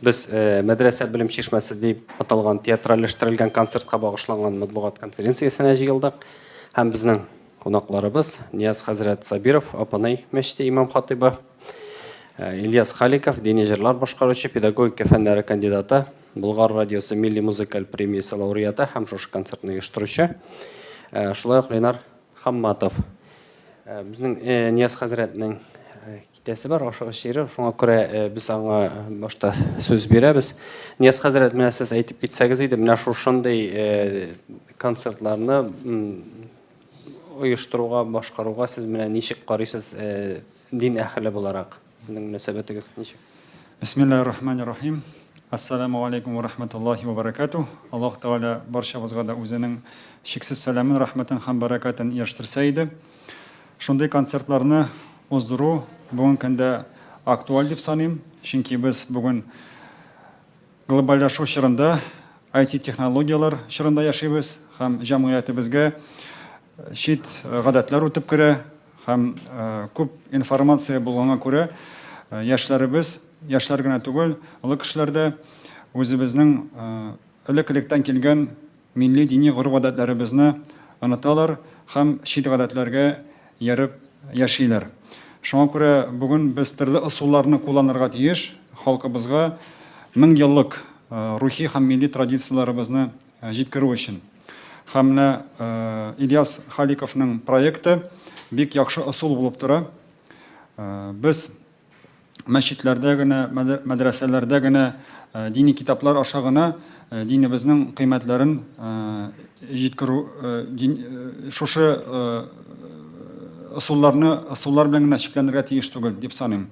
Без Мәдрәсә белем чишмәсе дип аталган театральләштерелгән концертка багышланган матбугат конференциясенә җыелдык. Һәм безнең кунакларыбыз Нияз хәзрәт Сабиров, Апанай мәчете имам хатыйбы, Ильяс Халиков, дини җырлар башкаручы, педагогика фәннәре кандидаты, Болгар радиосы милли музыкаль премиясе лауреаты һәм шушы концертны оештыручы, шулай ук Ленар Хамматов. Безнең Нияз хәзрәтнең китәсе бар, ашыгыч җире, шуңа күрә без аңа башта сүз бирәбез. Нияз хәзрәт, менә сез әйтеп китсәгез иде, менә шушындый концертларны оештыруга, башкаруга сез менә ничек карыйсыз дин әһеле буларак? Сезнең мөнәсәбәтегез ничек? Бисмиллаһир рахманир рахим. Ассаламу алейкум ва рахматуллахи ва баракатуһ. Аллаһ Тәгалә барчабызга да үзенең чиксез сәламен, рәхмәтен һәм бәрәкәтен ирештерсә иде. Шундый концертларны уздыру бүгенге көндә актуаль дип саныйм, чөнки без бүген глобальләшү чорында, IT-технологияләр чорында яшибез һәм җәмгыятебезгә чит гадәтләр үтеп керә һәм күп информация булганга күрә яшьләребез, яшьләр генә түгел, олы кешеләр дә үзебезнең элек-электән килгән милли дини гореф-гадәтләребезне оныталар һәм чит гадәтләргә ияреп яшиләр. Шуңа күрә бүген без төрле ысулларны кулланырга тиеш, халкыбызга меңьеллык рухи һәм милли традицияләребезне җиткерү өчен. Һәм менә Ильяс Халиковның проекты бик яхшы ысул булып тора. Без мәчетләрдә генә, мәдрәсәләрдә генә, дини китаплар аша гына динебезнең кыйммәтләрен җиткерү, шушы ысулларны, ысуллар белән генә чикләнергә тиеш түгел, дип саныйм.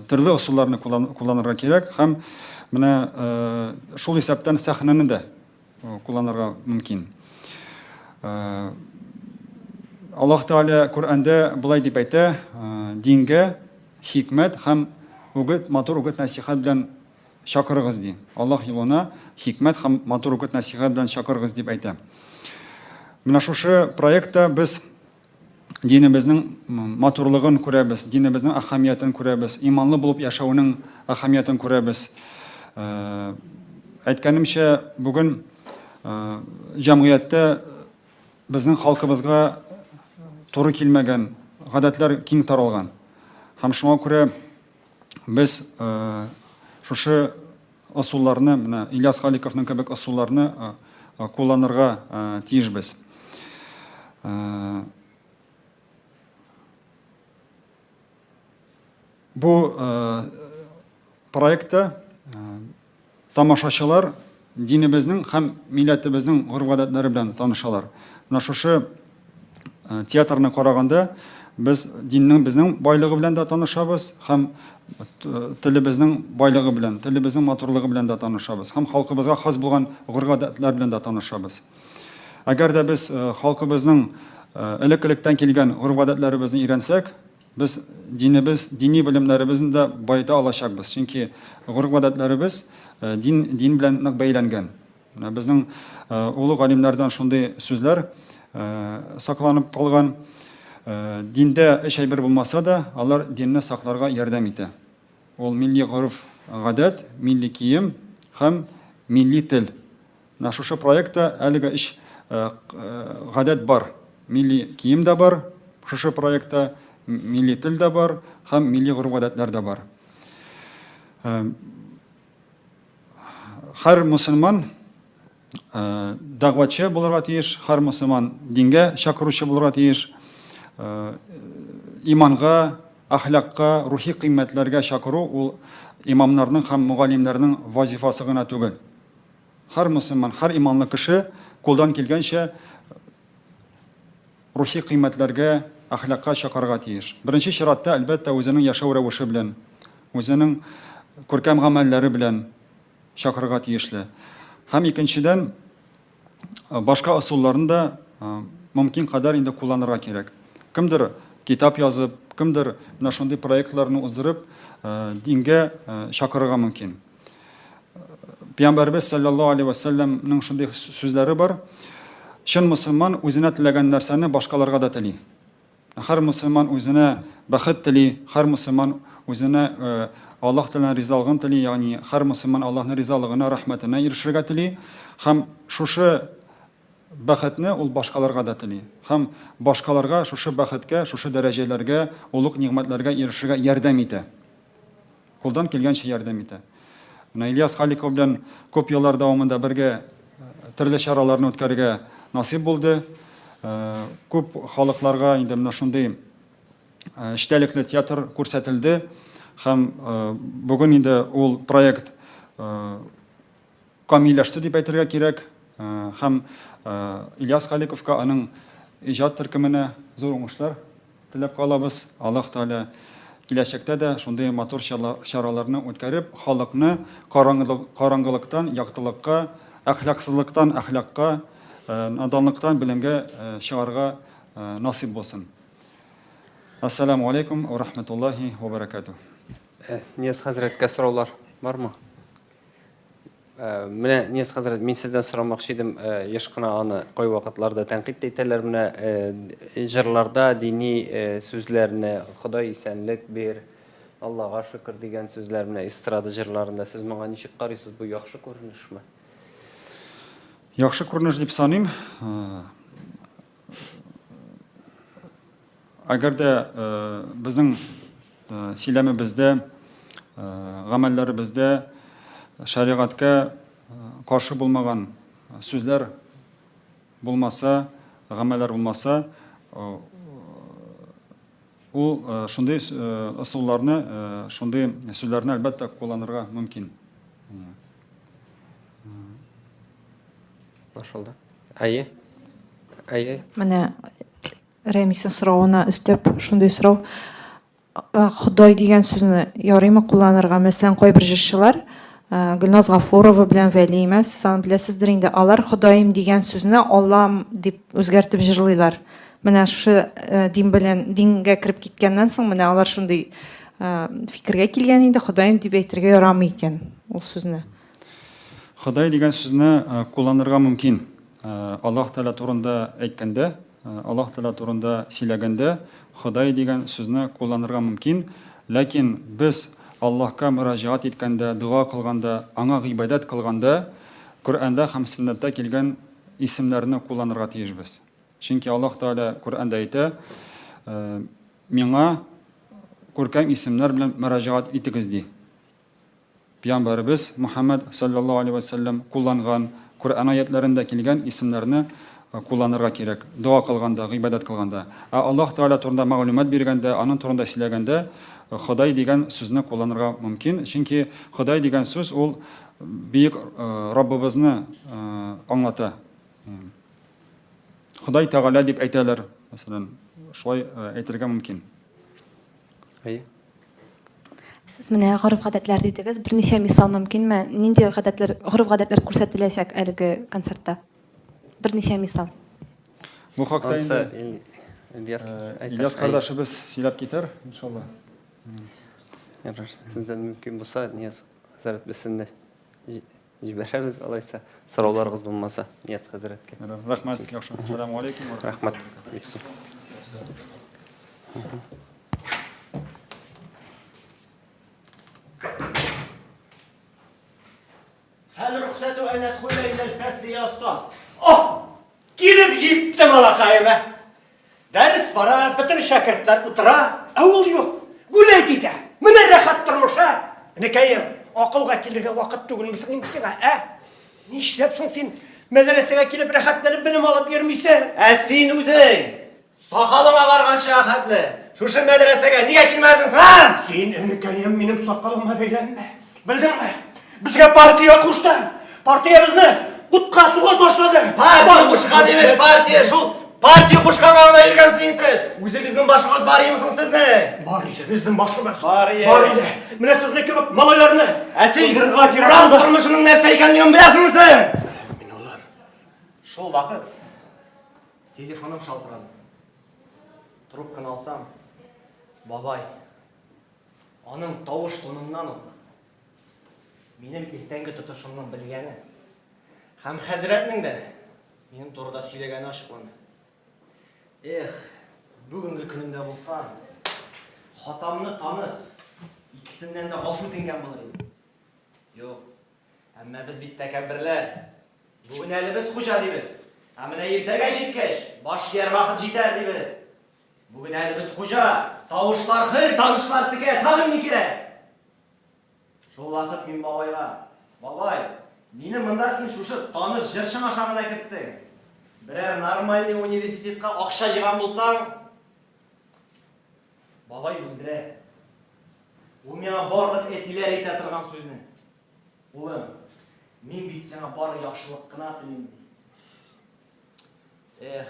Төрле ысулларны кулланырга кирәк һәм менә шул исәптән сәхнәне дә кулланырга мөмкин. Аллаһ Тәгалә Коръәндә болай дип әйтә, дингә хикмәт һәм үгет, матур үгет нәсихәт белән чакырыгыз ди. Аллаһ юлына хикмәт һәм матур үгет нәсихәт белән чакырыгыз дип әйтә. Менә шушы проектта без динебезнең матурлыгын күрәбез, динебезнең әһәмиятен күрәбез, иманлы булып яшәүнең әһәмиятен күрәбез. Әйткәнемчә, бүген җәмгыятьтә безнең халкыбызга туры килмәгән гадәтләр киң таралган. Һәм шуңа күрә без шушы ысулларны, менә Ильяс Халиковның кебек ысулларны кулланырга тиешбез. Бу проектта тамашачылар динебезнең һәм милләтебезнең гореф-гадәтләре белән танышалар. Менә шушы театрны караганда без диннең безнең байлыгы белән дә танышабыз һәм телебезнең байлыгы белән, телебезнең матурлыгы белән дә танышабыз һәм халкыбызга хас булган гореф-гадәтләр белән дә танышабыз. Әгәр дә без халкыбызның элек-электән килгән гореф-гадәтләребезне өйрәнсәк, без динебез, дини белемнәребезне дә баета алачакбыз. Чөнки гореф-гадәтләребез дин, дин белән нык бәйләнгән. Менә безнең олы галимнәрдән шундый сүзләр сакланып калган. Диндә өч әйбер булмаса да, алар динне сакларга ярдәм итә. Ул милли гореф-гадәт, милли кием һәм милли тел. Менә шушы проектта әлеге өч гадәт бар. Милли кием дә бар шушы проектта, милли тел дә бар һәм милли гореф-гадәтләр дә бар. Һәр мөселман дәгъватчы булырга тиеш, һәр мөселман дингә чакыручы булырга тиеш, иманга, әхлакка, рухи кыйммәтләргә чакыру ул имамнарның һәм мөгаллимнәрнең вазифасы гына түгел. Һәр мөселман, һәр иманлы кеше кулдан килгәнчә рухи кыйммәтләргә, әхлакка чакырырга тиеш. Беренче чиратта, әлбәттә, үзенең яшәү рәвеше белән, үзенең күркәм гамәлләре белән чакырырга тиешле. Һәм икенчедән, башка ысулларны да мөмкин кадәр инде кулланырга кирәк. Кемдер китап язып, кемдер менә шундый проектларны уздырып, дингә чакырырга мөмкин. Пәйгамбәребез саллаллаһу алейһи ва сәлләмнең шундый сүзләре бар. Чын мөселман үзенә теләгән нәрсәне башкаларга да тели. Һәр мөселман үзенә бәхет тели, һәр мөселман үзенә э, Аллаһ Тәгаләнең ризалыгын тели, ягъни һәр мөселман Аллаһның ризалыгына, рәхмәтенә ирешергә тели һәм шушы бәхетне ул башкаларга да тели һәм башкаларга шушы бәхеткә, шушы дәрәҗәләргә, олуг нигъмәтләргә ирешергә ярдәм итә. Кулдан килгәнчә ярдәм итә. Менә Ильяс Халиков белән күп еллар дәвамында бергә төрле чараларны үткәрергә насыйп булды. Күп халыкларга инде менә шундый эчтәлекле театр күрсәтелде һәм бүген инде ул проект камилләште дип әйтергә кирәк. Һәм Ильяс Халиковка, аның иҗат төркеменә зур уңышлар теләп калабыз. Аллаһ Тәгалә киләчәктә дә шундый матур чараларны үткәреп, халыкны караңгылыктан яктылыкка, әхлаксызлыктан әхлакка, наданлыктан белемгә чыгарга насыйп булсын. Ассаламу алейкум ва рахматуллахи ва баракатуh. Нияз хәзрәткә сораулар бармы? Менә, Нияз хәзрәт, мин сездән сорамакчы идем, еш кына аны кайвакытларда тәнкыйть тә итәләр, менә җырларда дини сүзләрне, Ходай исәнлек бир, Аллага шөкер дигән сүзләр менә эстрада җырларында. Сез моңа ничек карыйсыз, бу яхшы күренешме? Яхшы күренеш дип саныйм. Әгәр дә безнең сөйләмебездә, гамәлләребездә шәригатькә каршы булмаган сүзләр булмаса, гамәлләр булмаса, ул шундый ысулларны, шундый сүзләрне, әлбәттә, кулланырга мөмкин. Аңлашылды. Әйе. Әйе. Менә Рәмиснең соравына өстәп, шундый сорау. Ходай дигән сүзне ярыймы кулланырга? Мәсәлән, кайбер җырчылар, Гөлназ Гафурова белән Вәли Имәв, сез аны беләсездер инде, алар Ходаем дигән сүзне Аллам дип үзгәртеп җырлыйлар. Менә шушы дин белән дингә кереп киткәннән соң, менә алар шундый фикергә килгән инде, Ходаем дип әйтергә ярамый икән ул сүзне. Ходай дигән сүзне кулланырга мөмкин. Аллаһ Тәгалә турында әйткәндә, Аллаһ Тәгалә турында сөйләгәндә, Ходай дигән сүзне кулланырга мөмкин. Ләкин без Аллаһка мөрәҗәгать иткәндә, дога кылганда, Аңа гыйбадәт кылганда, Коръәндә һәм Сөннәттә килгән исемнәрне кулланырга тиешбез. Чөнки Аллаһ Тәгалә Коръәндә әйтә, Миңа күркәм исемнәр белән мөрәҗәгать итегез, ди. Пәйгамбәребез Мөхәммәд, салләллаһу алейһи вә сәлләм, кулланган, Коръән аятьләрендә килгән исемнәрне кулланырга кирәк, дога кылганда, гыйбадәт кылганда. Ә Аллаһ Тәгалә турында мәгълүмат биргәндә, Аның турында сөйләгәндә, Ходай дигән сүзне кулланырга мөмкин, чөнки Ходай дигән сүз ул бөек Раббыбызны аңлата. Ходай Тәгалә дип әйтәләр, мәсәлән, шулай әйтергә мөмкин. Әйе. Сез менә гореф-гадәтләр дидегез. Берничә мисал мөмкинме? Нинди гадәтләр, гореф-гадәтләр күрсәтеләчәк әлеге концертта? Берничә мисал. Бу хакта инде Ильяс, Ильяс кардәшебез сөйләп китәр, иншалла. Ярар, сездән мөмкин булса, Нияз хәзрәт без сезне җибәрәбез алайса, сорауларыгыз булмаса, Нияз хәзрәткә. Рәхмәт, яхшы. Ассаламу алейкум. Рәхмәт. Хәл рөхсәтү ән әдхүлә иләл фәсли я остаз. О! Килеп җитте малакаем, ә! Дәрес бара, бөтен шәкертләр утыра, ә ул юк. Гуләйт итә. Менә рәхәт тормыш, ә! Энекәем, акылга килергә вакыт түгелме соң инде сиңа, ә? Нишләп соң син мәдрәсәгә килеп рәхәтләнеп белем алып йөрмисең? Ә син үзең сакалың агарганчыга хәтле шушы мәдрәсәгә нигә килмәдең соң, ә? Син, энекәем, минем сакалыма бәйләнмә. Белдеңме? Безгә партия кушты. Партия безне утка суга ташлады. Партия кушкан имеш, партия шул партия кушканга гына йөргәнсез инде сез. Үзегезнең башыгыз бар име соң сезнең? Бар иде безнең башыбыз. Бар иде. Бар иде. Менә сезнең кебек малайларны. Ә син Туйдырырга кирәк урам булды. тормышының нәрсә икәнлеген беләсеңме син? Мин улым. Шул вакыт телефоным шалтырады. Трубканы алсам, бабай, аның тавыш тоныннан ук минем иртәнге тотышымның белгәне һәм хәзрәтнең дә минем турыда сөйләгәне ачыкланды. Эх, бүгенге көнемдә булсам, хатамны танып, Икесеннән дә гафу үтенгән булыр идем. Юк. Әмма без бит тәкәбберләр. Бүген әле без хуҗа дибез. Ә менә иртәгә җиткәч, баш ияр вакыт җитәр дибез. Бүген әле без хуҗа, тавышлар хөр, танышлар текә, тагын ни кирәк? Шул вакыт мин бабайга, Бабай, мине монда син шушы таныш җырчың аша гына керттең. Берәр нормальный университетка акча җыйган булсаң, бабай бүлдерә. Ул миңа барлык әтиләр әйтә торган сүзне. Улым, мин бит сиңа бары яхшылык кына телим, ди. Эх,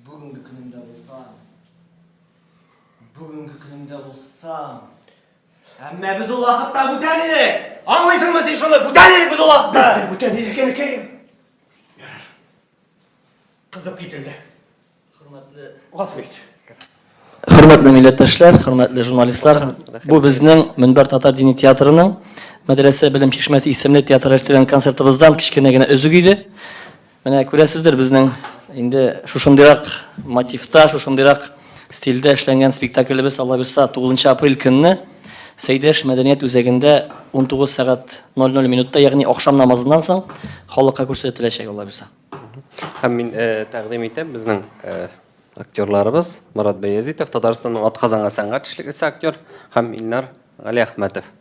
бүгенге көнемдә булсам. Бүгенге көнемдә булсам. Әмма без ул вакытта бүтән идек. Аңлыйсыңмы син шуны? Бүтән идек без ул вакытта. Без дә бүтән идек, энекәем. Ярар. Кызып кителде. Хөрмәтле Гафу ит. Хөрмәтле милләттәшләр, хөрмәтле журналистлар, бу безнең Мөнбәр татар дини театрының Мәдрәсә белем чишмәсе исемле театральләштергән концертыбыздан кечкенә генә өзек иде. Менә күрәсездер, безнең инде шушындыйрак мотивта, шушындыйрак стильдә эшләнгән спектаклебез Алла бирса 9 апрель көнне Сәйдәш мәдәният үзәгендә 19 сәгать 00 минутта, ягъни ахшам намазыннан соң халыкка күрсәтеләчәк, Алла бирса. Һәм мин э, тәкъдим итәм безнең э, актерларыбыз Марат Баязитов, Татарстанның атказанган сәнгать эшлеклесе актер һәм Илнар Галиәхмәтов.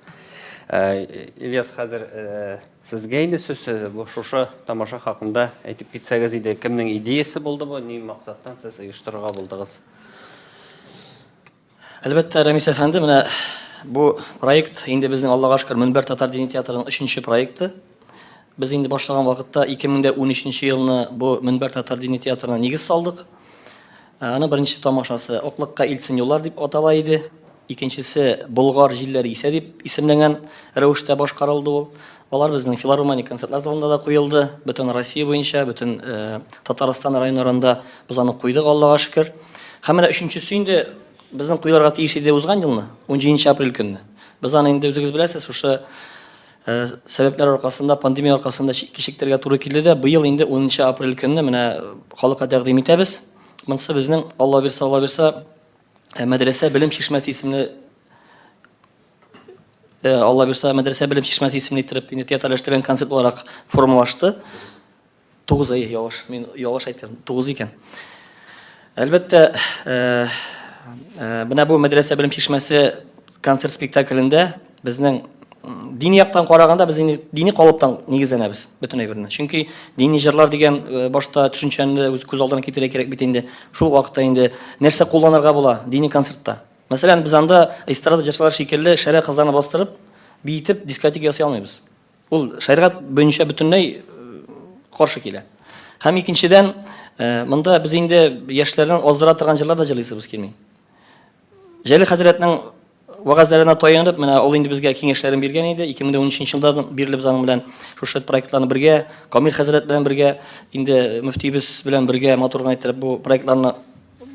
Э, Ильяс, хәзер э, сезгә инде сүз э, бу шушы тамаша хакында әйтеп китсәгез иде, кемнең идеясе булды бу, ни максаттан сез оештырырга булдыгыз? Әлбәттә, Рәмис әфәнде, менә бу проект инде безнең Аллага шөкер Мөнбәр татар дини театрының өченче проекты. Без инде башлаган вакытта 2013 елны бу Мөнбәр татар дини театрына нигез салдык. Ә, аның беренче тамашасы Аклыкка илтсен юллар дип атала иде. Икенчесе Болгар җилләре исә дип исемләнгән рәвештә башкарылды ул. Алар безнең филармоник концертлар залында да куелды. Бөтен Россия буенча, бөтен э, Татарстан районнарында без аны куйдык, Аллага шөкер. Һәм менә өченчесе инде безнең куелырга тиеш иде узган елны, 17 апрель көнне. Без аны инде үзегез беләсез, шушы э, сәбәпләр аркасында, пандемия аркасында кичектерергә туры килде дә, быел инде 10 апрель көнне менә халыкка тәкъдим итәбез. Монысы безнең Алла бирсә, Алла бирсә, э, мәдрәсә белем чишмәсе исемле э, Алла бирсә, мәдрәсә белем чишмәсе исемле иттереп инде театрләштергән концерт буларак формалашты. 9 әйе, ялгыш, мин ялгыш әйттем, 9 икән. Әлбәттә, э, э, менә бу мәдрәсә белем чишмәсе концерт спектаклендә безнең дини яктан караганда без инде дини калыптан нигезләнәбез бөтен әйберне. Чөнки дини җырлар дигән э, башта төшенчәне дә үз күз алдына китерергә кирәк бит инде. Шул вакытта инде нәрсә кулланырга була дини концертта? Мәсәлән, без анда эстрада җырчылары шикелле шәрә кызларны бастырып, биетеп дискотека ясый алмыйбыз. Ул шәригать буенча бөтенләй каршы килә. Һәм икенчедән, монда без инде яшьләрнең аздыра торган җырлар да җырлыйсыбыз килми. Җәлил хәзрәтнең вәгазьләренә таянып, менә ул инде безгә киңәшләрен биргән иде. 2013 елдан бирле без аның белән шушы проектларны бергә, Камил хәзрәт белән бергә, инде мөфтиебез белән бергә матур гына иттереп бу проектларны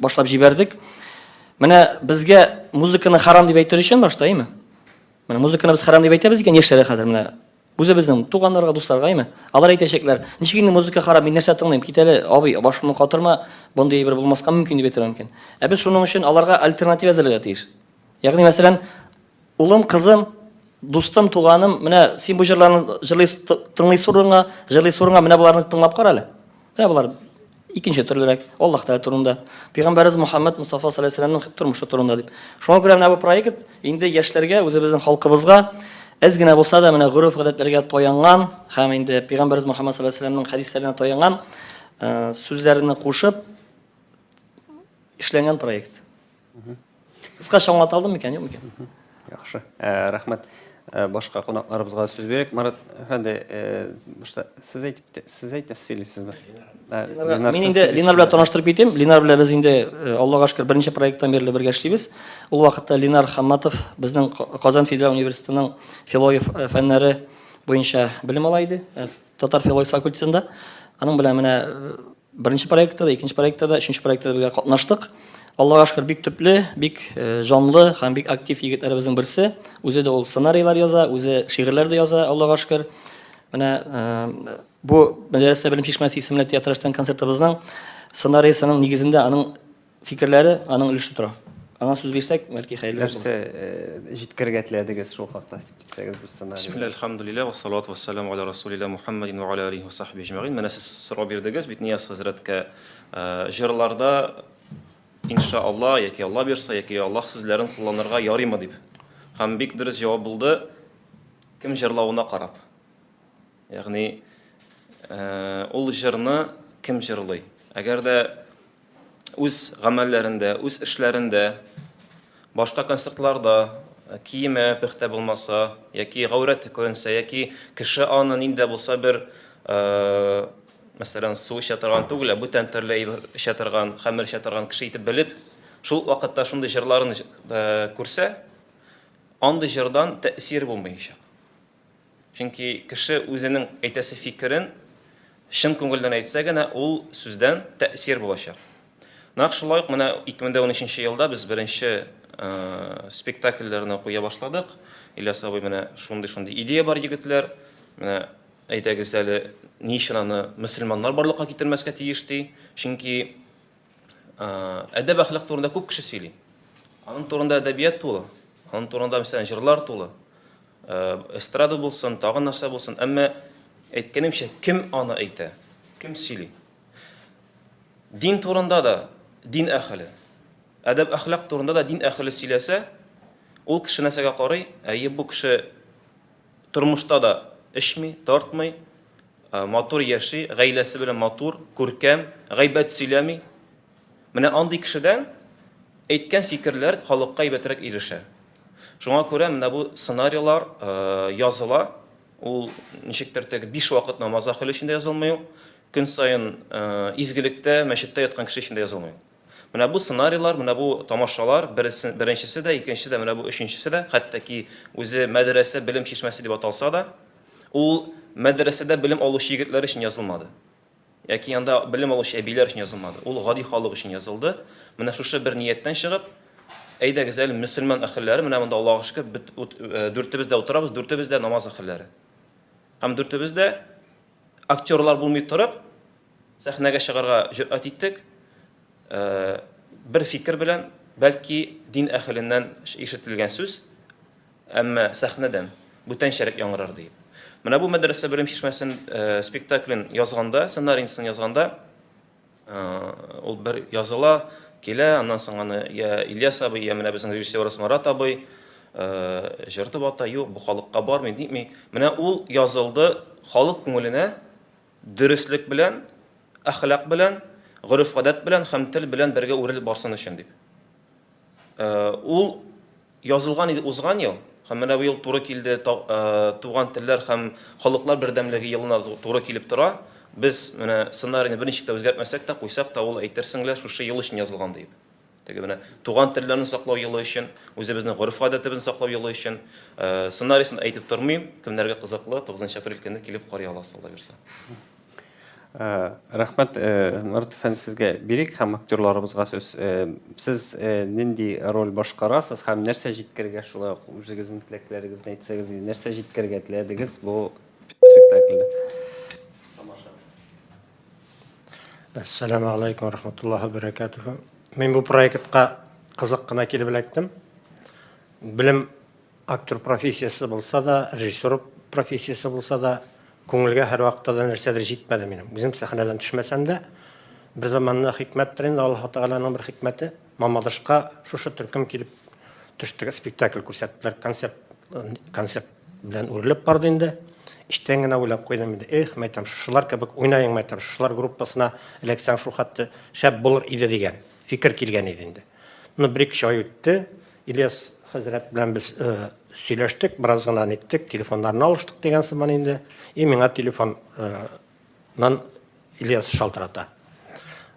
башлап җибәрдек. Менә безгә музыканы харам дип әйтер өчен башта, әйме? Менә музыканы без харам дип әйтәбез икән яшьләргә хәзер менә үзебезнең туганнарга, дусларга, әйме? Алар әйтәчәкләр, ничек инде музыка харам, мин нәрсә тыңлыйм, кит әле, абый, башымны катырма, мондый әйбер булмаска мөмкин дип әйтергә мөмкин. Ә без шуның өчен аларга альтернатива әзерләргә тиеш. Ягъни, мәсәлән, улым, кызым, дустым, туганым, менә син бу җырларны җырлыйсың, тыңлыйсың урынга, җырлыйсың урынга, менә боларны тыңлап кара әле. Менә болар икенче төрлерәк, Аллаһ Тәгалә турында, Пәйгамбәребез Мухаммад Мустафа саллаллаһу алейһи вәсәлләмнең тормышы турында дип. Шуңа күрә менә бу проект инде яшьләргә, үзебезнең халкыбызга әз генә булса да менә гореф-гадәтләргә таянган һәм инде Пәйгамбәребез Мухаммад саллаллаһу алейһи вәсәлләмнең хәдисләренә таянган э, сүзләрне кушып эшләнгән проект. Кыскача аңлата алдым микән, юк микән? Яхшы. Э, рәхмәт. Э, башка кунакларыбызга сүз бирик. Марат әфәнде, э, башта сез әйтеп, сез әйтәсез сөйлисезме? Мин инде Ленар белән таныштырып китим. Ленар белән без инде Аллага шөкер берничә проекттан бирле бергә эшлибез. Ул вакытта Ленар Хамматов безнең Казан федераль университетының филология фәннәре буенча белем ала иде. Татар филология факультетында. Аның белән менә Беренче проектта да, икенче проектта да, өченче проектта да бергә катнаштык. Аллага шөкер, бик төпле, бик э, җанлы һәм бик актив егетләребезнең берсе. Үзе дә ул сценарийлар яза, үзе шигырьләр дә яза, Аллага шөкер. Менә э, бу Мәдрәсә белем чишмәсе исемле театральчтан концертыбызның сценариясенең нигезендә аның фикерләре, аның өлеше тора. Аңа сүз бирсәк, бәлки хәерлерәк булыр. Нәрсә җиткерергә теләдегез шул хакта дип китсәгез бу сценарийда. Бисмилла, әлхәмдүлилләһ, вассалату вассәламу аля расулилла Мухаммадин ва аля алихи ва сахбихи әҗмәгыйн. Менә сез сорау бирдегез бит Нияз хәзрәткә. Җырларда инша Алла яки Алла бирса яки Аллаһ сүзләрен кулланырга ярыймы дип. Һәм бик дөрес җавап булды, кем җырлавына карап. Ягъни ул җырны кем җырлый? Әгәр дә үз гамәлләрендә, үз эшләрендә, башка концертларда киеме пөхтә булмаса, яки гаурәте күренсә, яки кеше аны нинди дә булса бер, мәсәлән, су эчә торган түгел, ә бүтән төрле әйбер эчә торган, хәмер эчә торган кеше итеп белеп, шул ук вакытта шундый җырларын күрсә, андый җырдан тәэсир булмаячак. Чөнки кеше үзенең әйтәсе фикерен чын күңелдән әйтсә генә, ул сүздән тәэсир булачак. Нәкъ шулай ук менә 2013 елда без беренче спектакльләрне куя башладык. Ильяс абый менә шундый-шундый идея бар, егетләр. Менә әйдәгез әле, ни өчен аны мөселманнар барлыкка китермәскә тиеш ди. Чөнки әдәп-әхлак турында күп кеше сөйли. Аның турында әдәбият тулы, аның турында, мәсәлән, җырлар тулы. Эстрада булсын, тагын нәрсә булсын, әмма әйткәнемчә, кем аны әйтә, кем сөйли? Дин турында да дин әһеле, әдәп-әхлак турында да дин әһеле сөйләсә, ул кеше нәрсәгә карый? Әйе, бу кеше тормышта да эчми, тартмый, матур яши, гаиләсе белән матур, күркәм, гайбәт сөйләми. Менә андый кешедән әйткән фикерләр халыкка әйбәтрәк ирешә. Шуңа күрә менә бу сценарийлар языла. Ул ничектер теге биш вакыт намаз әһеле өчен дә язылмый ул. Көн саен изгелектә, мәчеттә яткан кеше өчен дә язылмый ул. Менә бу сценарийлар, менә бу тамашалар, бересе, беренчесе дә, икенчесе дә, менә бу өченчесе дә, хәтта ки үзе мәдрәсә белем чишмәсе дип аталса да, ул мәдрәсәдә белем алучы егетләр өчен язылмады. Яки анда белем алучы әбиләр өчен язылмады. Ул гади халык өчен язылды. Менә шушы бер нияттән чыгып, әйдәгез әле, мөселман әһелләре, менә монда Аллага шөкер, бөт, ут, э, дүртебез дә утырабыз, дүртебез дә намаз әһелләре. Һәм дүртебез дә актерлар булмый торып, сәхнәгә чыгарга җөрьәт иттек. Э, бер фикер белән, бәлки дин әһеленнән ишетелгән сүз, Әмма сәхнәдән бүтәнчәрәк яңгырар диеп. Менә бу Мәдрәсә белем чишмәсен спектаклен язганда, сценарийсын язганда, ул бер языла, килә, аннан соң аны я Ильяс абый, я менә безнең режиссерыбыз Марат абый җыртып ата, юк, бу халыкка бармый, нитми. Менә ул язылды халык күңеленә дөреслек белән, әхлак белән, гореф-гадәт белән һәм тел белән бергә үрелеп барсын өчен дип. Ул язылган иде узган ел, һәм менә быел туры килде, туган телләр һәм халыклар бердәмлеге елына туры килеп тора. Без менә сценарийны берничек тә үзгәртмәсәк тә, куйсак та, ул әйтерсең лә шушы ел өчен язылган диеп. Теге менә туган телләрне саклау елы өчен, үзебезнең гореф-гадәтебезне саклау елы өчен. Сценарийсын әйтеп тормыйм, кемнәргә кызыклы, 9 апрель көнне килеп карый аласыз, Алла бирса. Рәхмәт, Марат әфәнде, сезгә бирик һәм актерларыбызга сүз. Сез нинди роль башкарасыз һәм нәрсә җиткерергә шулай ук үзегезнең теләкләрегезне әйтсәгез, нәрсә җиткерергә теләдегез бу спектакльдә? Тамаша. Әссәламу алейкум рахматуллаһи ва баракатуһу. Мин бу проектка кызык кына килеп эләктем. Белем Актер профессиясе булса да, режиссер профессиясе булса да, күңелгә һәрвакытта да нәрсәдер җитмәде минем. Үзем сәхнәдән төшмәсәм дә, бер заманны хикмәттер инде, Аллаһ Тәгаләнең бер хикмәте, Мамадышка шушы төркем килеп төштек, спектакль күрсәттеләр, концерт, концерт белән үрелеп барды инде. Эчтән генә уйлап куйдым инде, эх, мәйтәм, шушылар кебек уйнаең, мәйтәм, шушылар группасына эләксәң, шул хәтле шәп булыр иде дигән фикер килгән иде инде. Ну, бер-ике ай үтте, Ильяс хәзрәт белән без сөйләштек, бераз гына ниттек, телефоннарны алыштык дигән сыман инде. И миңа телефоннан Ильяс шалтырата.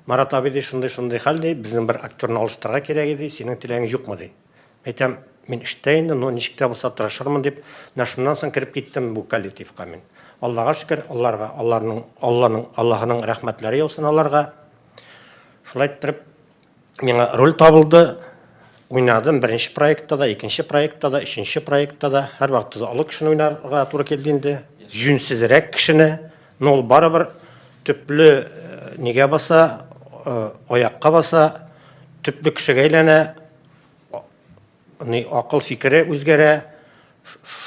Марат абый ди, шундый-шундый хәл ди, безнең бер актерны алыштырырга кирәк иде, синең теләгең юкмы ди. Әйтәм, мин эштә инде, но ничек тә булса тырышырмын дип, менә шуннан соң кереп киттем бу коллективка мин. Аллага шөкер, аларга, аларның, Алланың, Аллаһының рәхмәтләре яусын аларга. Шулай иттереп, Миңа роль табылды. Уйнадым беренче проектта да, икенче проектта да, өченче проектта да. Һәрвакытта да олы кешене уйнарга туры килде инде. Җүнсезрәк кешене, но ул барыбер төпле э, нигә баса, э, аякка баса, төпле кешегә әйләнә. ни акыл фикере үзгәрә.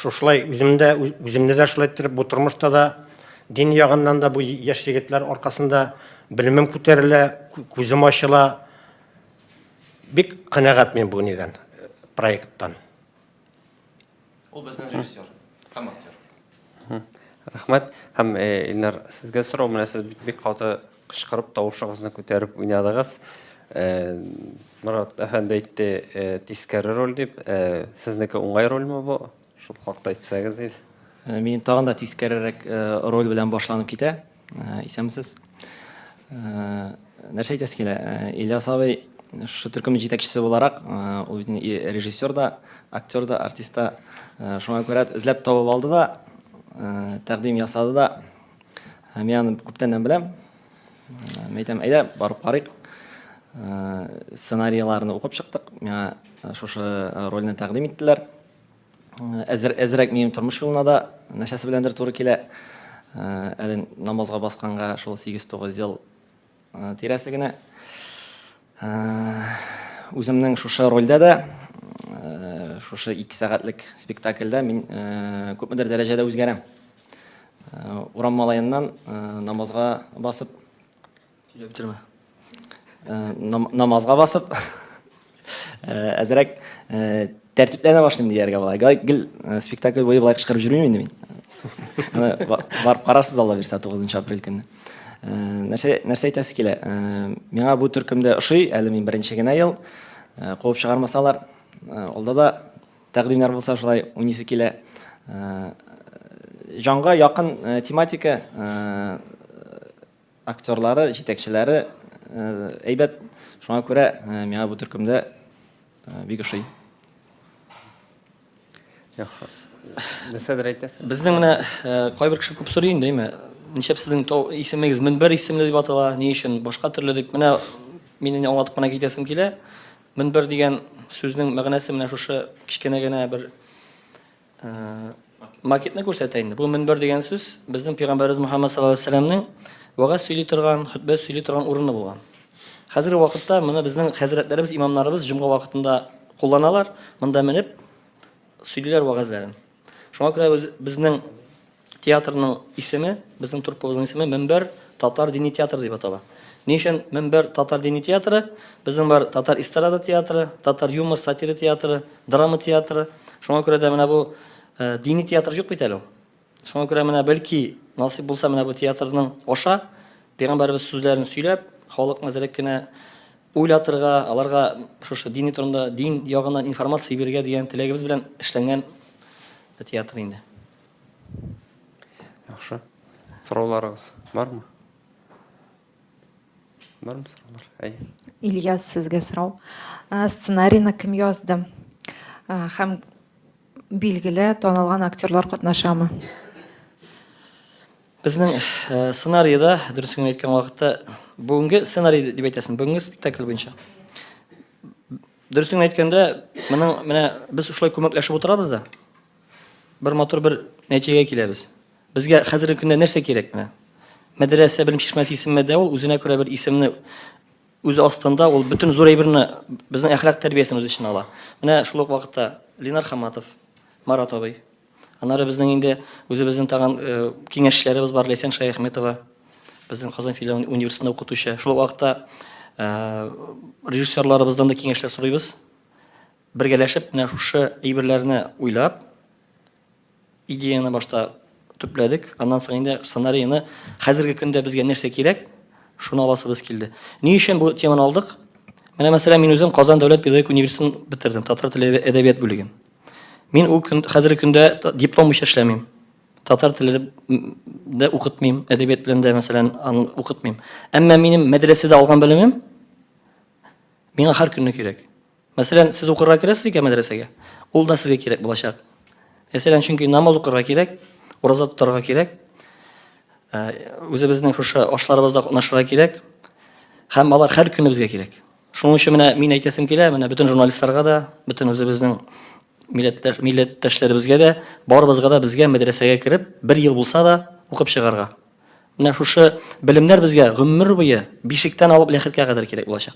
Шушылай үзем дә үземне дә шулай иттереп бу тормышта да дин ягыннан да бу яшь егетләр аркасында белемем күтәрелә, күзем ачыла. Бик канәгать мин бу нидән, проекттан. Ул безнең режиссер һәм актер. Рәхмәт. Һәм э, Илнар, сезгә сорау, менә сез бик, бик каты кычкырып, тавышыгызны күтәреп уйнадыгыз. Э, Морат әфәнде әйтте, э, тискәре роль дип. Э, сезнеке уңай рольме бу? Шул хакта әйтсәгез иде. Э, минем тагын да тискәрерәк э, роль белән башланып китә. Э, исәнмесез. Нәрсә әйтәсе килә? Ильяс абый шушы төркем җитәкчесе буларак, ул бит режиссер да, актер да, артист та. Шуңа күрә эзләп табып алды да, тәкъдим ясады да. Мин аны күптәннән беләм. Мин әйтәм, әйдә, барып карыйк. Сценарийларны укып чыктык. Миңа шушы рольне тәкъдим иттеләр. Әзер, әзрәк минем тормыш юлына да нәрсәсе беләндер туры килә. Әле намазга басканга шул 8-9 ел тирәсе генә. Үземнең шушы рольдә дә, шушы 2 сәгатьлек спектакльдә мин күпмедер дәрәҗәдә үзгәрәм. Урам малаеннан намазга басып Сөйләп бетермә. Намазга басып, әзрәк тәртипләнә башлыйм дияргә була. Гел спектакль буе болай кычкырып йөрмим инде мин. Барып карарсыз Алла бирсә 9 апрель көнне. Нәрсә нәрсә әйтәсе килә? Миңа бу төркемдә ошый, әле мин беренче генә ел куып чыгармасалар, алда да тәкъдимнәр булса шулай уйныйсы килә. Җанга якын тематика, Актерлары, җитәкчеләре әйбәт. Шуңа күрә миңа бу төркемдә бик ошый. Яхшы. Нәрсәдер әйтәсең? Безнең менә кайбер кеше күп сорый инде, әйме? Нишләп сезнең исемегез Мөнбәр исемле дип атала, ни өчен башка төрле дип. Менә мин инде аңлатып кына китәсем килә. Мөнбәр дигән сүзнең мәгънәсе менә шушы кечкенә генә бер Макетны күрсәтә инде. Бу мөнбәр дигән сүз безнең пәйгамбәребез Мухаммад саллаллаһу алейһи вәсәлләмнең вәгазь сөйли торган, хөтбә сөйли торган урыны булган. Хәзерге вакытта моны безнең хәзрәтләребез, имамнарыбыз җомга вакытында кулланалар. Монда менеп сөйлиләр вәгазьләрен. Шуңа күрә безнең Театрның исеме, безнең труппабызның исеме Мөнбәр татар дини театры дип атала. Ни өчен Мөнбәр татар дини театры? Безнең бар татар эстрада театры, татар юмор, сатира театры, драма театры. Шуңа күрә дә менә бу э, дини театр юк бит әле ул. Шуңа күрә менә бәлки насыйп булса менә бу театрның аша пәйгамбәребез сүзләрен сөйләп, халыкны әзрәк кенә уйлатырга, аларга шушы дини турында, дин ягыннан информация бирергә дигән теләгебез белән эшләнгән театр инде. Яхшы. Сорауларыгыз бармы? Бармы сораулар? Әй. Ильяс, сезгә сорау. Сценарийны кем язды? Һәм билгеле, танылган актерлар катнашамы? Безнең э, сценарийда, дөресен генә әйткән вакытта, бүгенге сценарий дип әйтәсең, бүгенге спектакль буенча. Дөресен генә әйткәндә, моның менә без шулай күмәкләшеп утырабыз да, бер матур бер нәтиҗәгә киләбез. Безгә хәзерге көндә нәрсә кирәк менә? Мәдрәсә белем чишмәсе исеме дә ул үзенә күрә бер исемне үз астында ул бөтен зур әйберне безнең әхлак тәрбиясен үз эченә ала. Менә шул ук вакытта Ленар Хаматов, Марат абый. Аннары безнең инде үзебезнең тагын э, киңәшчеләребез бар, Ләйсән Шәяхметова, безнең Казан филиал университетында укытучы. Шул ук вакытта э, режиссерларыбыздан да киңәшләр сорыйбыз. Бергәләшеп менә шушы әйберләрне уйлап, идеяны башта төпләдек, аннан соң инде сценарийны хәзерге көндә безгә нәрсә кирәк, шуны аласыбыз килде. Ни өчен бу теманы алдык? Менә мәсәлән, мин үзем Казан дәүләт педагогик университетын бетердем, татар теле әдәбият бүлеген. Мин ул көн хәзерге көндә диплом буенча эшләмим. Татар теле дә укытмыйм, әдәбият белән дә мәсәлән, аны укытмыйм. Әмма минем мәдрәсәдә алган белемем миңа һәр көнне кирәк. Мәсәлән, сез укырга керәсез икән мәдрәсәгә, ул да сезгә кирәк булачак. Мәсәлән, чөнки намаз укырга кирәк, ураза тотарга кирәк, э, үзебезнең шушы ашларыбызда катнашырга кирәк. Һәм алар һәр көнне безгә кирәк. Шуның өчен менә мин әйтәсем килә, менә бөтен журналистларга да, бөтен үзебезнең милләтләр, милләттәшләребезгә дә, барыбызга да безгә мәдрәсәгә кереп, бер ел булса да укып чыгарга. Менә шушы белемнәр безгә гомер буе бишектән алып ләхеткә кадәр кирәк булачак.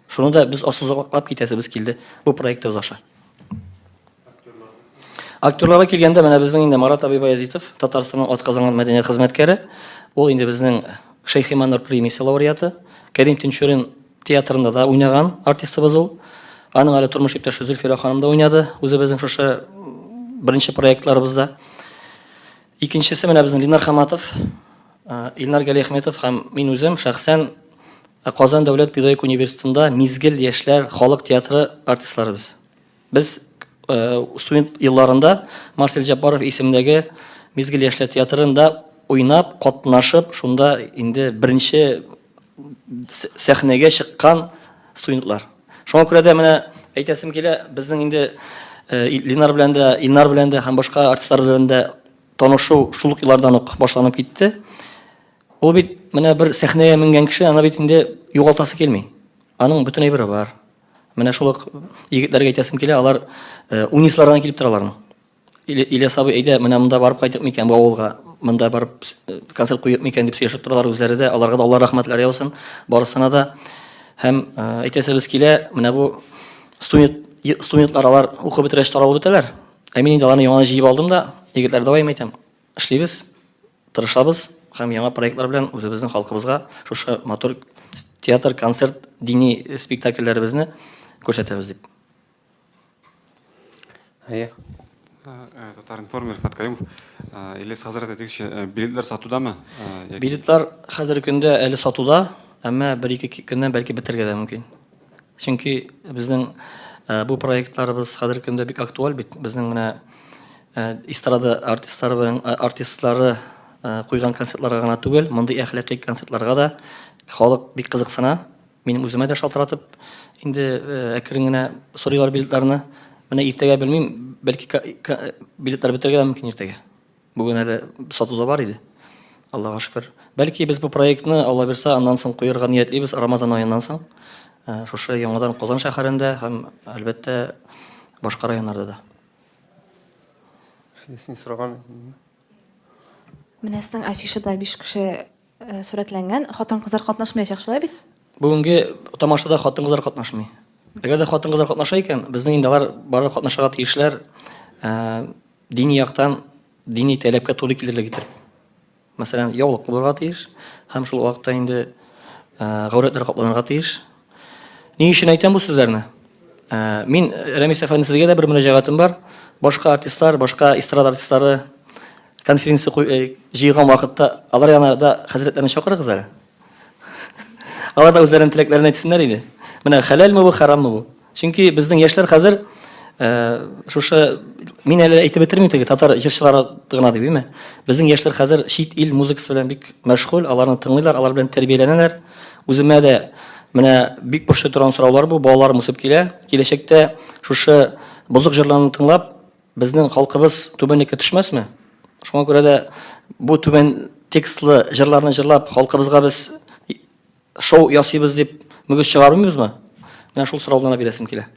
Шуны да без ассызыклап китәсебез килде бу проектыбыз аша. Актерларга килгәндә, менә безнең инде Марат абый Баязитов, Татарстанның атказанган мәдәният хезмәткәре. Ул инде безнең Шәйхи Маннур премиясе лауреаты. Кәрим Тинчурин театрында да уйнаган артистыбыз ул. Аның әле тормыш иптәше Зөлфирә ханым да уйнады, үзебезнең шушы беренче проектларыбызда. Икенчесе менә безнең Ленар Хаматов, Илнар Галиәхметов һәм мин үзем шәхсән Казан дәүләт педагогик университетында Мизгел яшьләр халык театры артистлары без. Без студент елларында Марсель Җаббаров исемендәге Мизгел яшьләр театрында уйнап, катнашып, шунда инде беренче сәхнәгә чыккан студентлар. Шуңа күрә дә менә әйтәсем килә, безнең инде Ленар белән дә, Илнар белән дә һәм башка артистлар белән дә танышу шул ук еллардан ук башланып китте. Ул бит менә бер сәхнәгә менгән кеше, аны бит инде югалтасы килми. Аның бөтен әйбере бар. Менә шул ук егетләргә әйтәсем килә, алар унислардан килеп торалар. Ильяс абый, әйдә, менә монда барып кайтыйк микән бу авылга, монда барып концерт куйыйк микән дип сөйләшеп торалар үзләре дә. Аларга да Алла рәхмәтләре яусын, барысына да. Һәм әйтәсебез килә, менә бу студент студентлар алар укып бетергәч таралып бетәләр. Ә мин инде аларны яңадан җыеп алдым да, егетләр, давай, әйтәм, эшлибез, тырышабыз һәм яңа проектлар белән үзебезнең халкыбызга шушы матур театр, концерт, дини спектакльләребезне күрсәтәбез дип. Әйе. Татар-информ, Рифат Каюмов. Ильяс хәзрәт, әйтегезче, билетлар сатудамы? Билетлар хәзерге көндә әле сатуда, әмма бер-ике көннән бәлки бетергә дә мөмкин. Чөнки безнең бу проектларыбыз хәзерге көндә бик актуаль бит. Безнең менә эстрада артистлары белән артистлары куйган концертларга гына түгел, мондый әхлакый концертларга да халык бик кызыксына. Минем үземә дә шалтыратып, инде әкрен генә сорыйлар билетларны. Менә иртәгә белмим, бәлки билетлар бетергә дә мөмкин иртәгә. Бүген әле сатуда бар иде. Аллага шөкер. Бәлки без бу проектны, Алла бирса, аннан соң куярга ниятлибез, Рамазан аеннан соң. Шушы яңадан Казан шәһәрендә һәм, әлбәттә, башка районнарда да. Син сораган. Менә сезнең афишада 5 кеше сурәтләнгән. Хатын-кызлар катнашмаячак, шулай бит? Бүгенге тамашада хатын-кызлар катнашмый. Әгәр дә хатын-кызлар катнаша икән, безнең инде алар бары катнашырга тиешләр дини яктан, дини таләпкә туры килерлек итеп. Мәсәлән, яулык булырга тиеш һәм шул вакытта инде гаурәтләр капланырга тиеш. Ни өчен әйтәм бу сүзләрне? Мин, Рәмис әфәнде, сезгә дә бер мөрәҗәгатем бар. Башка артистлар, башка эстрада артистлары конференция җыйган вакытта алар янына да хәзрәтләрне чакырыгыз әле. Алар да үзләренең теләкләрен әйтсеннәр иде. Менә хәләлме бу, хараммы бу? Чөнки безнең яшьләр хәзер э, шушы мин әле әйтеп бетермим теге татар җырчылары гына дип, әйме? Безнең яшьләр хәзер чит ил музыкасы белән бик мәшгуль, аларны тыңлыйлар, алар белән тәрбияләнәләр. Үземә дә менә бик борчый торган сораулар бу, балаларым үсеп килә. Киләчәктә шушы бозык җырларны тыңлап, Безнең халкыбыз түбәнлеккә төшмәсме? Шуңа күрә дә бу түбән текстлы җырларны җырлап, халкыбызга без шоу ясыйбыз дип мөгез чыгармыйбызмы? Менә шул сорауны гына бирәсем килә.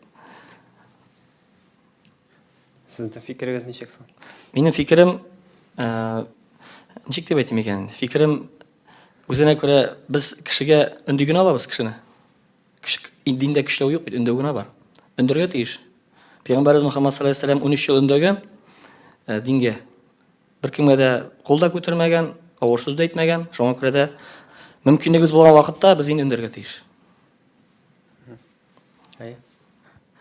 Сезнең фикерегез ничек соң? Минем фикерем, э, ничек дип әйтим икән? Фикерем үзенә күрә без кешегә өнди генә алабыз кешене. Диндә көчләү юк бит, өндәү генә бар. Өндәргә тиеш. Пәйгамбәребез Мөхәммәд саллаллаһу алейһи вәсәлләм 13 ел өндәгән э, дингә. Беркемгә дә кул да күтәрмәгән, авыр сүз дә әйтмәгән. Шуңа күрә дә мөмкинлегебез булган вакытта без инде өндәргә тиеш. Әйе.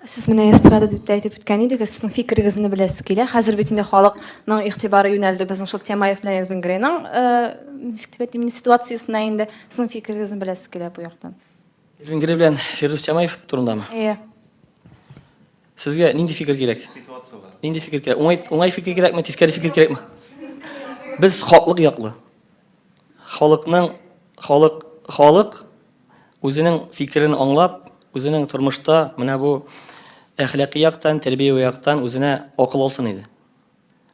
Сез менә эстрада дип тә әйтеп үткән идегез, сезнең фикерегезне беләсе килә. Хәзер бит инде халыкның игътибары юнәлде безнең шул Тямаев белән Элвин Грейның, э, ничек дип әйтим, ситуациясенә инде. Сезнең фикерегезне беләсе килә бу яктан. Элвин Грей белән Фирдүс Тямаев турындамы? Әйе. Сезгә нинди фикер кирәк? Ситуацияләр. Нинди фикер кирәк? Уңай, уңай фикер кирәкме, тискәре фикер кирәкме? Без хаклык яклы. Халыкның, халык, халык Үзенең фикерен аңлап, үзенең тормышта менә бу әхлакый яктан, тәрбияви яктан үзенә акыл алсын иде.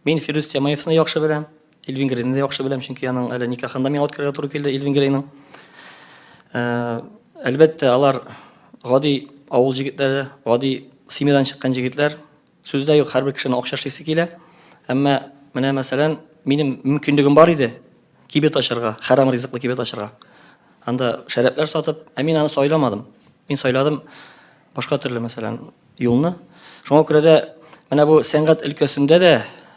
Мин Фирүз Тямаевны яхшы беләм, Эльвин Грейны да яхшы беләм, чөнки аның әле никахында миңа үткәрергә туры килде Эльвин Грейның. Э, әлбәттә, алар гади авыл җегетләре, гади семьядан чыккан җегетләр. Сүз дә юк, һәрбер кешенең акча эшлисе килә. Әмма менә мәсәлән, минем мөмкинлегем бар иде кибет ачарга, хәрам ризыклы кибет ачарга. Анда шәрабләр сатып, ә мин аны сайламадым. Мин сайладым башка төрле, мәсәлән, юлны. Шуңа күрә дә, Менә бу сәнгать өлкәсендә дә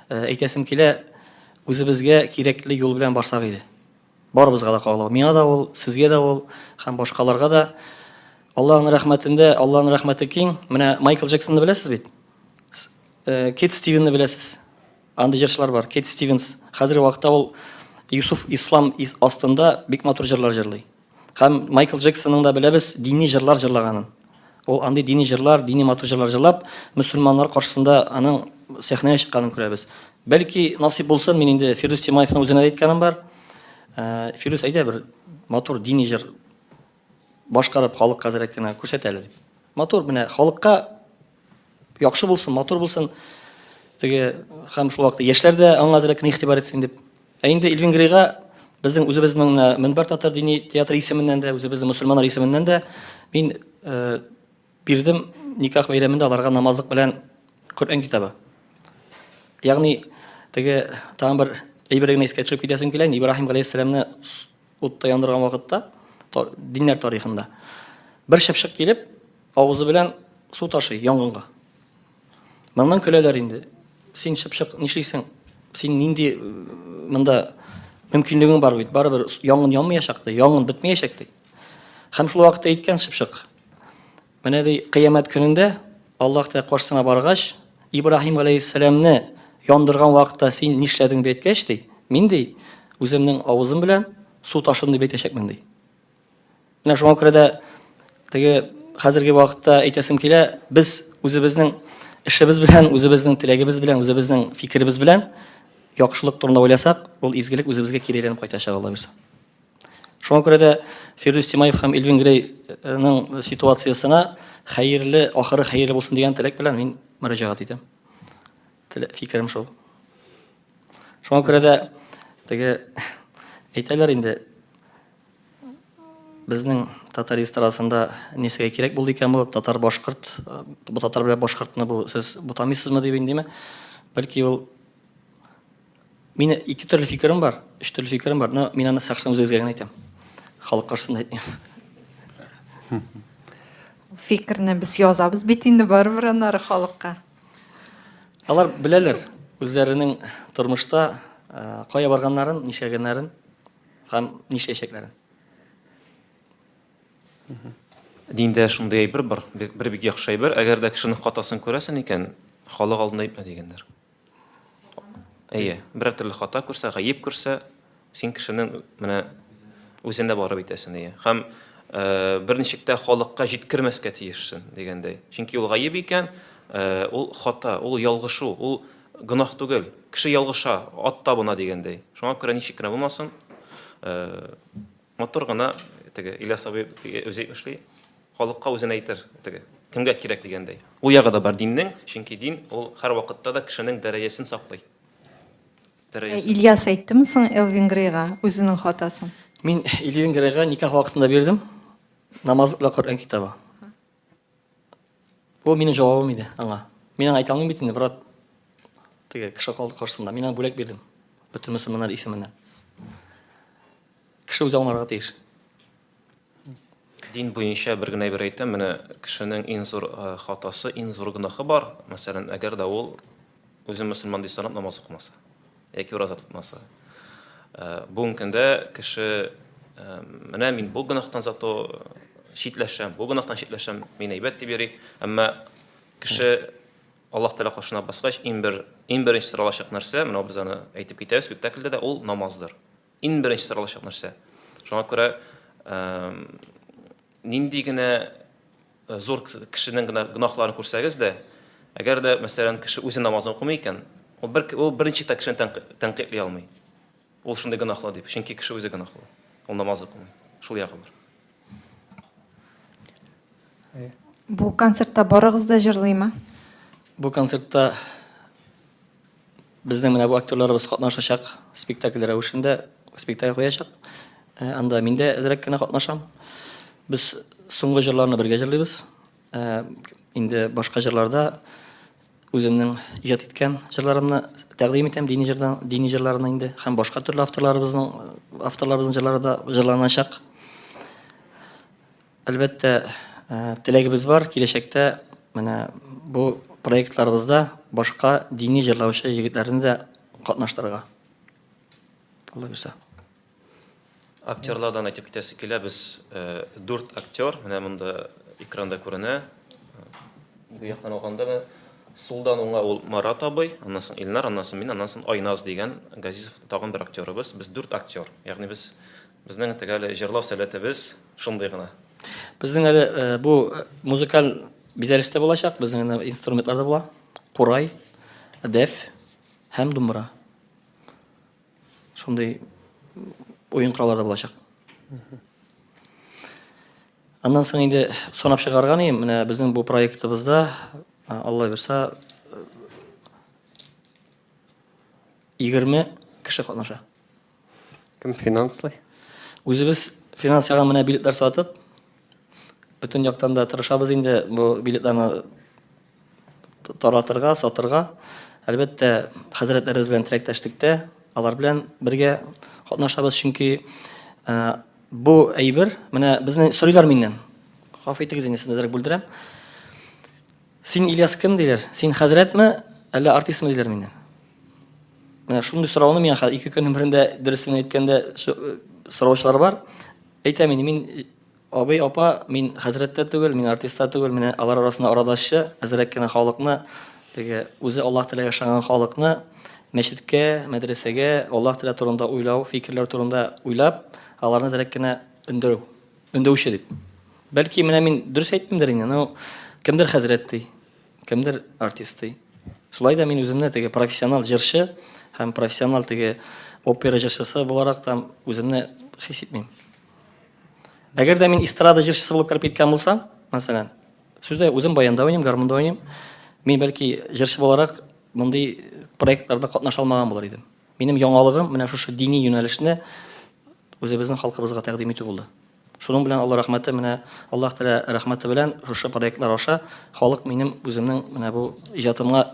әйтәсем килә, үзебезгә кирәкле юл белән барсак иде. Барыбызга да кагыла. Миңа да ул, сезгә дә ул һәм башкаларга да. Аллаһның рәхмәтендә, Аллаһның рәхмәте киң. Менә Майкл Джексонны беләсез бит? Кит Стивенны беләсез. Андый җырчылар бар. Кит Стивенс. Хәзерге вакытта ул Юсуф Ислам астында бик матур җырлар җырлый. Һәм Майкл Джексонның да беләбез дини җырлар җырлаганын. Ул андый дини җырлар, дини матур җырлар җырлап, мөселманнар каршысында аның сәхнәгә чыкканын күрәбез. Бәлки насыйп булсын, мин инде Фирдүс Тимаевның үзенә дә әйткәнем бар. Э, Фирдүс, әйдә бер матур дини җыр башкарып халыкка әзрәк кенә күрсәт әле дип. Матур менә халыкка яхшы булсын, матур булсын. Теге һәм шул вакытта яшьләр дә аңа әзрәк кенә игътибар итсен дип. Ә инде Эльвин Грейга безнең үзебезнең менә Мөнбәр татар дини театры исеменнән дә, үзебезнең мөселманнар исеменнән дә мин э, бирдем никах бәйрәмендә аларга намазлык белән Коръән китабы. Ягъни теге тагын бер әйбер генә искә төшереп китәсем килә. Ибраһим галәйһиссәламне утта яндырган вакытта, диннәр тарихында бер чыпчык килеп, авызы белән су ташый янгынга. Моннан көләләр инде. Син чыпчык нишлисең? Син нинди э, монда мөмкинлегең бар бит? Барыбер янгын янмаячак ди, янгын бетмәячәк ди. Һәм шул вакытта әйткән чыпчык. Менә ди, кыямәт көнендә Аллаһ Тәгалә каршысына баргач, Ибраһим галәйһиссәламне яндырган вакытта син нишләдең дип әйткәч ди, мин ди, үземнең авызым белән су ташыдым дип әйтәчәкмен ди. Менә шуңа күрә дә теге хәзерге вакытта әйтәсем килә, без үзебезнең эшебез белән, үзебезнең теләгебез белән, үзебезнең фикеребез белән яхшылык турында уйласак, ул изгелек үзебезгә кире әйләнеп кайтачак, Алла бирсә. Шуңа күрә дә Фирдүс Тимаев һәм Элвин Грейның ситуациясенә хәерле, ахыры хәерле булсын дигән теләк белән мин мөрәҗәгать итәм. Фикерем шул. Шуңа күрә дә теге әйтәләр инде, Безнең татар эстрадасында нисегә кирәк булды икән бу татар башкорт, бу татар белән башкортны бу сез бутамыйсызмы дип индеме? Бәлки ул Мине ике төрле фикерем бар, өч төрле фикерем бар, но мин аны шәхсән үзегезгә генә әйтәм. Халык каршысында әйтмим. Фикерне без язабыз бит инде барыбер аннары халыкка. Алар беләләр үзләренең тормышта кая барганнарын, нишләгәннәрен. Һәм нишләячәкләрен. Диндә шундый әйбер бар, бер бик яхшы әйбер, әгәр дә кешенең хатасын күрәсең икән, халык алдында әйтмә дигәннәр. Әйе, берәр төрле хата күрсә, гаеп күрсә, син кешенең менә үзенә барып әйтәсең, әйе. Һәм э, берничек тә халыкка җиткермәскә тиешсең дигәндәй. Чөнки ул гаеп икән, э, ул хата, ул ялгышу, ул Гөнаһ түгел. Кеше ялгыша, ат табына дигәндәй. Шуңа күрә ничек кенә булмасын, матур гына теге Ильяс абый үзе әйтмешли, халыкка үзен әйтер, теге кемгә кирәк дигәндәй. Ул ягы да бар диннең, чөнки дин ул һәрвакытта да кешенең дәрәҗәсен саклый. Дәрәҗәсен. Ильяс әйттеме соң Элвин Грейга үзенең хатасын? Мин Элвин Грейга никах вакытында бирдем. Намаз белән Коръән китабы. Бу минем җавабым иде аңа. Мин аңа әйтә алмыйм бит инде, брат. Теге кеше калды каршысында. Мин аңа бүләк бирдем. Бөтен мөселманнар исеменнән. Кеше үзе аңларга тиеш. Дин буенча бер генә әйбер әйтәм, менә кешенең иң зур э, хатасы, иң зур гөнаһы бар. Мәсәлән, әгәр дә ул үзен мөселман дип санап намаз укымаса. Яки ураза тотмаса. Бүгенге көндә кеше менә мин бу гөнаһтан зато читләшәм, бу гөнаһтан читләшәм, мин әйбәт дип йөри. Әмма кеше Аллаһ Тәгалә каршына баскач, иң бер иң беренче соралачак нәрсә, менә без аны әйтеп китәбез спектакльдә дә, ул намаздыр. Иң беренче соралачак нәрсә. Шуңа күрә нинди генә Зур кешенең генә гөнаһларын күрсәгез дә, әгәр дә, мәсәлән, кеше үзе намазын укымый икән, ул бер ул берничек тә кешене тәнкыйтьли алмый. Ул шундый гөнаһлы дип, чөнки кеше үзе гөнаһлы. Ул намаз укымый. Шул ягы бар. Бу концертта барыгыз да җырлыймы? Бу концертта Безнең менә бу актерларыбыз катнашачак спектакль рәвешендә спектакль куячак. Э, анда мин дә әзрәк кенә катнашам. Без соңгы җырларны бергә җырлыйбыз. Э, инде башка җырларда үземнең иҗат иткән җырларымны тәкъдим итәм, дини җырдан, дини җырларны инде һәм башка төрле авторларыбызның авторларыбызның җырлары да җырланачак. Әлбәттә, теләгебез бар, киләчәктә менә бу проектларыбызда башка дини җырлаучы егетләрне дә катнаштырырга. Алла бирсә. Актерлардан әйтеп китәсе килә, без дүрт актер, менә монда экранда күренә. Бу яктан алганда менә сулдан уңга ул Марат абый, аннан соң Илнар, аннан соң мин, аннан соң Айназ дигән Газизов тагын бер актерыбыз. Без дүрт актер. Ягъни без безнең теге әле җырлау сәләтебез шундый гына. Безнең әле бу музыкаль бизәлеш тә булачак, безнең әнә инструментлар да була. Курай, дәф һәм думбра. Шундый уен кораллары да булачак. Аннан соң инде санап чыгарган идем, менә безнең бу проектыбызда, Алла бирса, 20 кеше катнаша. Кем финанслый? Үзебез финанс ягын менә билетлар сатып, бөтен яктан да тырышабыз инде бу билетларны таратырга, сатырга. Әлбәттә, хәзрәтләребез белән теләктәшлектә, алар белән бергә катнашабыз, чөнки бу әйбер, менә безне сорыйлар миннән. Гафу итегез инде, сезне әзрәк бүлдерәм. Син Ильяс кем диләр? Син хәзрәтме, әллә артистмы диләр миннән. Менә шундый сорауны миңа хәзер ике көннең берендә дөресен әйткәндә сораучылар бар. Әйтәм инде, мин абый, апа, мин хәзрәт тә түгел, мин артист та түгел, менә алар арасында арадашчы, әзрәк кенә халыкны, теге үзе Аллаһ Тәгаләгә ышанган халыкны мәчеткә, мәдрәсәгә, Аллаһ Тәгалә турында уйлау, фикерләр турында уйлап, аларны әзрәк кенә өндерү, өндәүче дип. Бәлки, менә мин дөрес әйтмимдер инде, но кемдер хәзрәт ди, кемдер артист ди. Шулай да мин үземне теге профессионал җырчы һәм профессионал теге опера җырчысы буларак та үземне хис итмим. Әгәр дә мин эстрада җырчысы булып кереп киткән булсам, мәсәлән, сүз дә үзем баянда уйныйм, гармунда уйныйм, мин бәлки җырчы буларак мондый проектларда катнаша алмаган булыр идем. Минем яңалыгым менә шушы дини юнәлешне үзебезнең халкыбызга тәкъдим итү булды. Шуның белән Алла рәхмәте менә Аллаһ Тәгалә рәхмәте белән шушы проектлар аша халык минем үземнең менә бу иҗатымга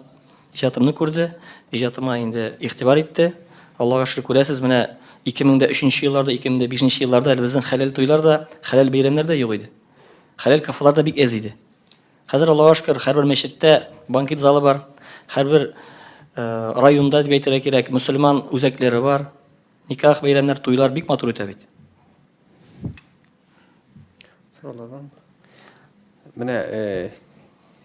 иҗатымны күрде, иҗатыма инде игътибар итте. Аллага шөкер, күрәсез, менә 2003 елларда, 2005 елларда әле безнең хәләл туйлар да, хәләл бәйрәмнәр дә юк иде. Хәләл кафелар да бик әз иде. Хәзер Аллага шөкер, һәрбер мәчеттә банкет залы бар, һәрбер районда дип әйтергә кирәк, мөселман үзәкләре бар. Никах бәйрәмнәр, туйлар бик матур үтә бит. Сораулар бармы? Менә э,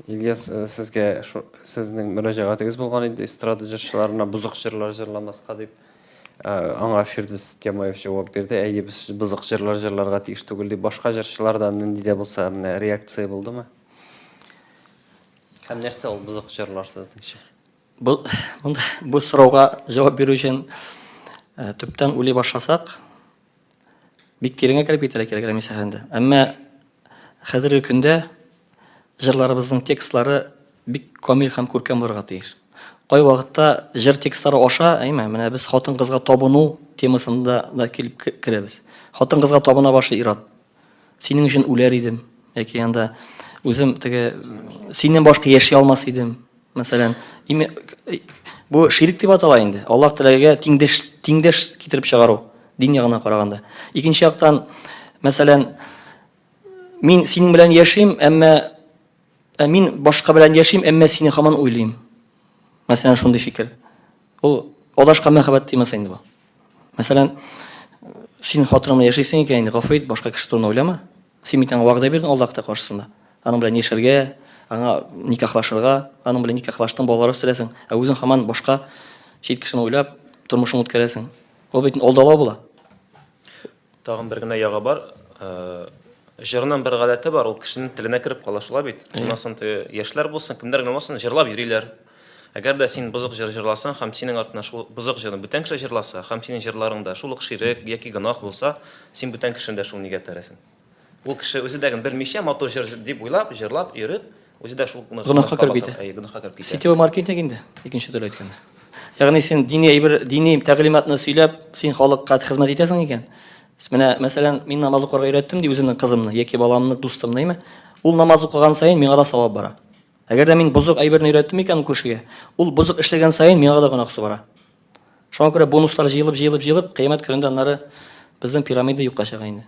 Ильяс, э, сезгә сезнең мөрәҗәгатегез булган инде эстрада җырчыларына бозык җырлар җырламаска дип. Э, аңа Фирдүс Тямаев җавап бирде. Әйе, без бозык җырлар җырларга тиеш түгел дип. Башка җырчылардан нинди дә булса менә реакция булдымы? Һәм нәрсә ул бозык җырлар сезнеңчә? Бу, монда, бу сорауга җавап бирү өчен э, төптән уйлый башласак, бик тирәнгә кереп китәргә кирәк, Рәмис әфәнде. Әмма хәзерге көндә җырларыбызның текстлары бик камил һәм күркәм булырга тиеш. Кай вакытта җыр текстлары аша, әйме, менә без хатын-кызга табыну темасында да килеп керәбез. Хатын-кызга табына башлый ир-ат. Синең өчен үләр идем, яки анда үзем теге синнән башка яши алмас идем. Мәсәлән, име, бу ширк дип атала инде. Аллаһ Тәгаләгә тиңдәш, тиңдәш китереп чыгару, дин ягына караганда. Икенче яктан, мәсәлән, мин синең белән яшим, әмма ә мин башка белән яшим, әмма сине һаман уйлыйм. Мәсәлән, шундый фикер. Ул адашкан мәхәббәт темасы инде бу. Мәсәлән, син хатының белән яшисең икән, инде гафу ит, башка кеше турында уйлама. Син бит аңа вәгъдә бирдең Аллаһ Тәгалә каршысында. Аның белән яшәргә, аңа никахлашырга, аның белән никахлаштың, балалар үстерәсең, ә үзең һаман башка чит кешене уйлап, тормышыңны үткәрәсең. Ул бит алдалау була. Тагын бер генә ягы бар. Җырның бер гадәте бар, ул кешенең теленә кереп кала, шулай бит? Аннан соң теге яшьләр булсын, кемнәр генә булмасын, җырлап йөриләр. Әгәр дә син бозык җыр җырласаң һәм синең артыннан шул бозык җырны бүтән кеше җырласа һәм синең җырларыңда шул ук ширек яки гөнаһ булса, син бүтән кешене дә шул нигә этәрәсең? Ул кеше үзе дә белмичә матур җыр дип уйлап, җырлап йөреп, үзе дә шул гөнаһка кереп китә. Әйе, гөнаһка кереп китә. Сетевой маркетинг инде, икенче төрле әйткәндә. Ягъни син дини әйбер, дини тәгълиматны сөйләп, син халыкка хезмәт итәсең икән. Менә, мәсәлән, мин намаз укырга өйрәттем ди үземнең кызымны яки баламны, дустымны, әйме? Ул намаз укыган саен миңа да савап бара. Әгәр дә мин бозык әйберне өйрәттем икән ул кешегә, ул бозык эшләгән саен миңа да гөнаһсы бара. Шуңа күрә бонуслар җыелып, җыелып, җыелып, кыямәт көнендә аннары безнең пирамида юкка чыга инде.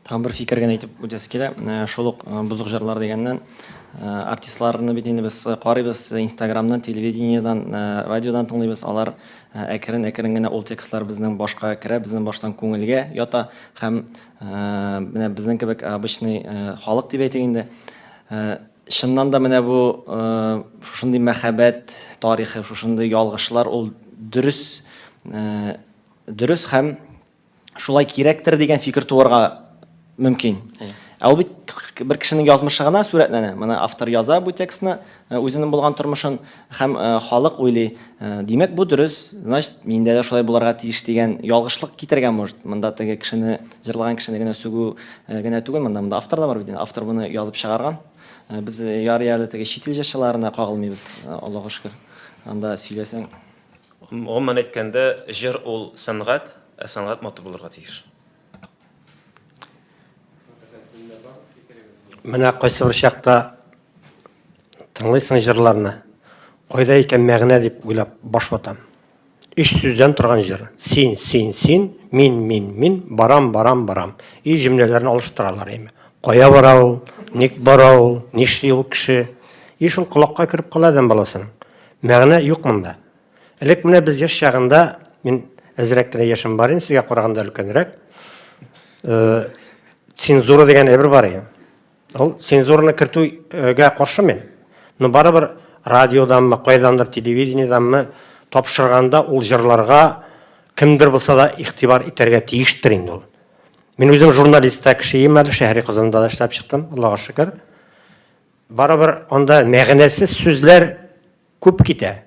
Тагын бер фикер генә әйтеп үтәсе килә. Э, шул ук э, бозык җырлар дигәннән, э, артистларны бит инде без карыйбыз Инстаграмнан, телевидениедән, радиодан тыңлыйбыз. Алар әкрен-әкрен генә ул текстлар безнең башка керә, безнең баштан күңелгә ята һәм менә безнең кебек обычный халык дип әйтик инде, чыннан да менә бу шушындый мәхәббәт тарихы, шушындый ялгышлар ул дөрес дөрес һәм шулай кирәктер дигән фикер туарга мөмкин. Ә ул бит бер кешенең язмышы гына сурәтләнә. Моны автор яза бу текстны, э, үзенең булган тормышын һәм э, халык уйлый. Э, димәк, бу дөрес, значит, миндә дә шулай булырга тиеш дигән ялгышлык китергән может. Монда теге кешене җырлаган кешене генә сүгү генә түгел, монда монда автор да бар бит. Автор моны язып чыгарган. Без ярый әле теге чит ил җырчыларына кагылмыйбыз, Аллага шөкер. Анда сөйләсәң. Гомумән әйткәндә, җыр ул сәнгать, ә сәнгать матур булырга тиеш. Менә кайсыбер чакта тыңлыйсың җырларны, кайда икән мәгънә дип уйлап баш ватам. Өч сүздән торган җыр. Син, син, син, мин, мин, мин, барам, барам, барам. И җөмләләрне алыштыралар әйме. Кая бара ул, ник бара ул, нишли ул кеше. И шул колакка кереп кала адәм баласының. Мәгънә юк монда. Элек менә без яшь чагында, мин әзрәк кенә яшем бар инде, сезгә караганда өлкәнрәк. Э, цензура дигән әйбер бар иде. Ул цензураны кертүгә каршы мин. Но барыбер радиоданмы, кайдандыр телевидениеданмы тапшырганда ул җырларга кемдер булса да игътибар итәргә тиештер инде ул. Мин үзем журналист та кешеем әле, Шәһри Казанда да эшләп чыктым, Аллага шөкер. Барыбер анда мәгънәсез сүзләр күп китә.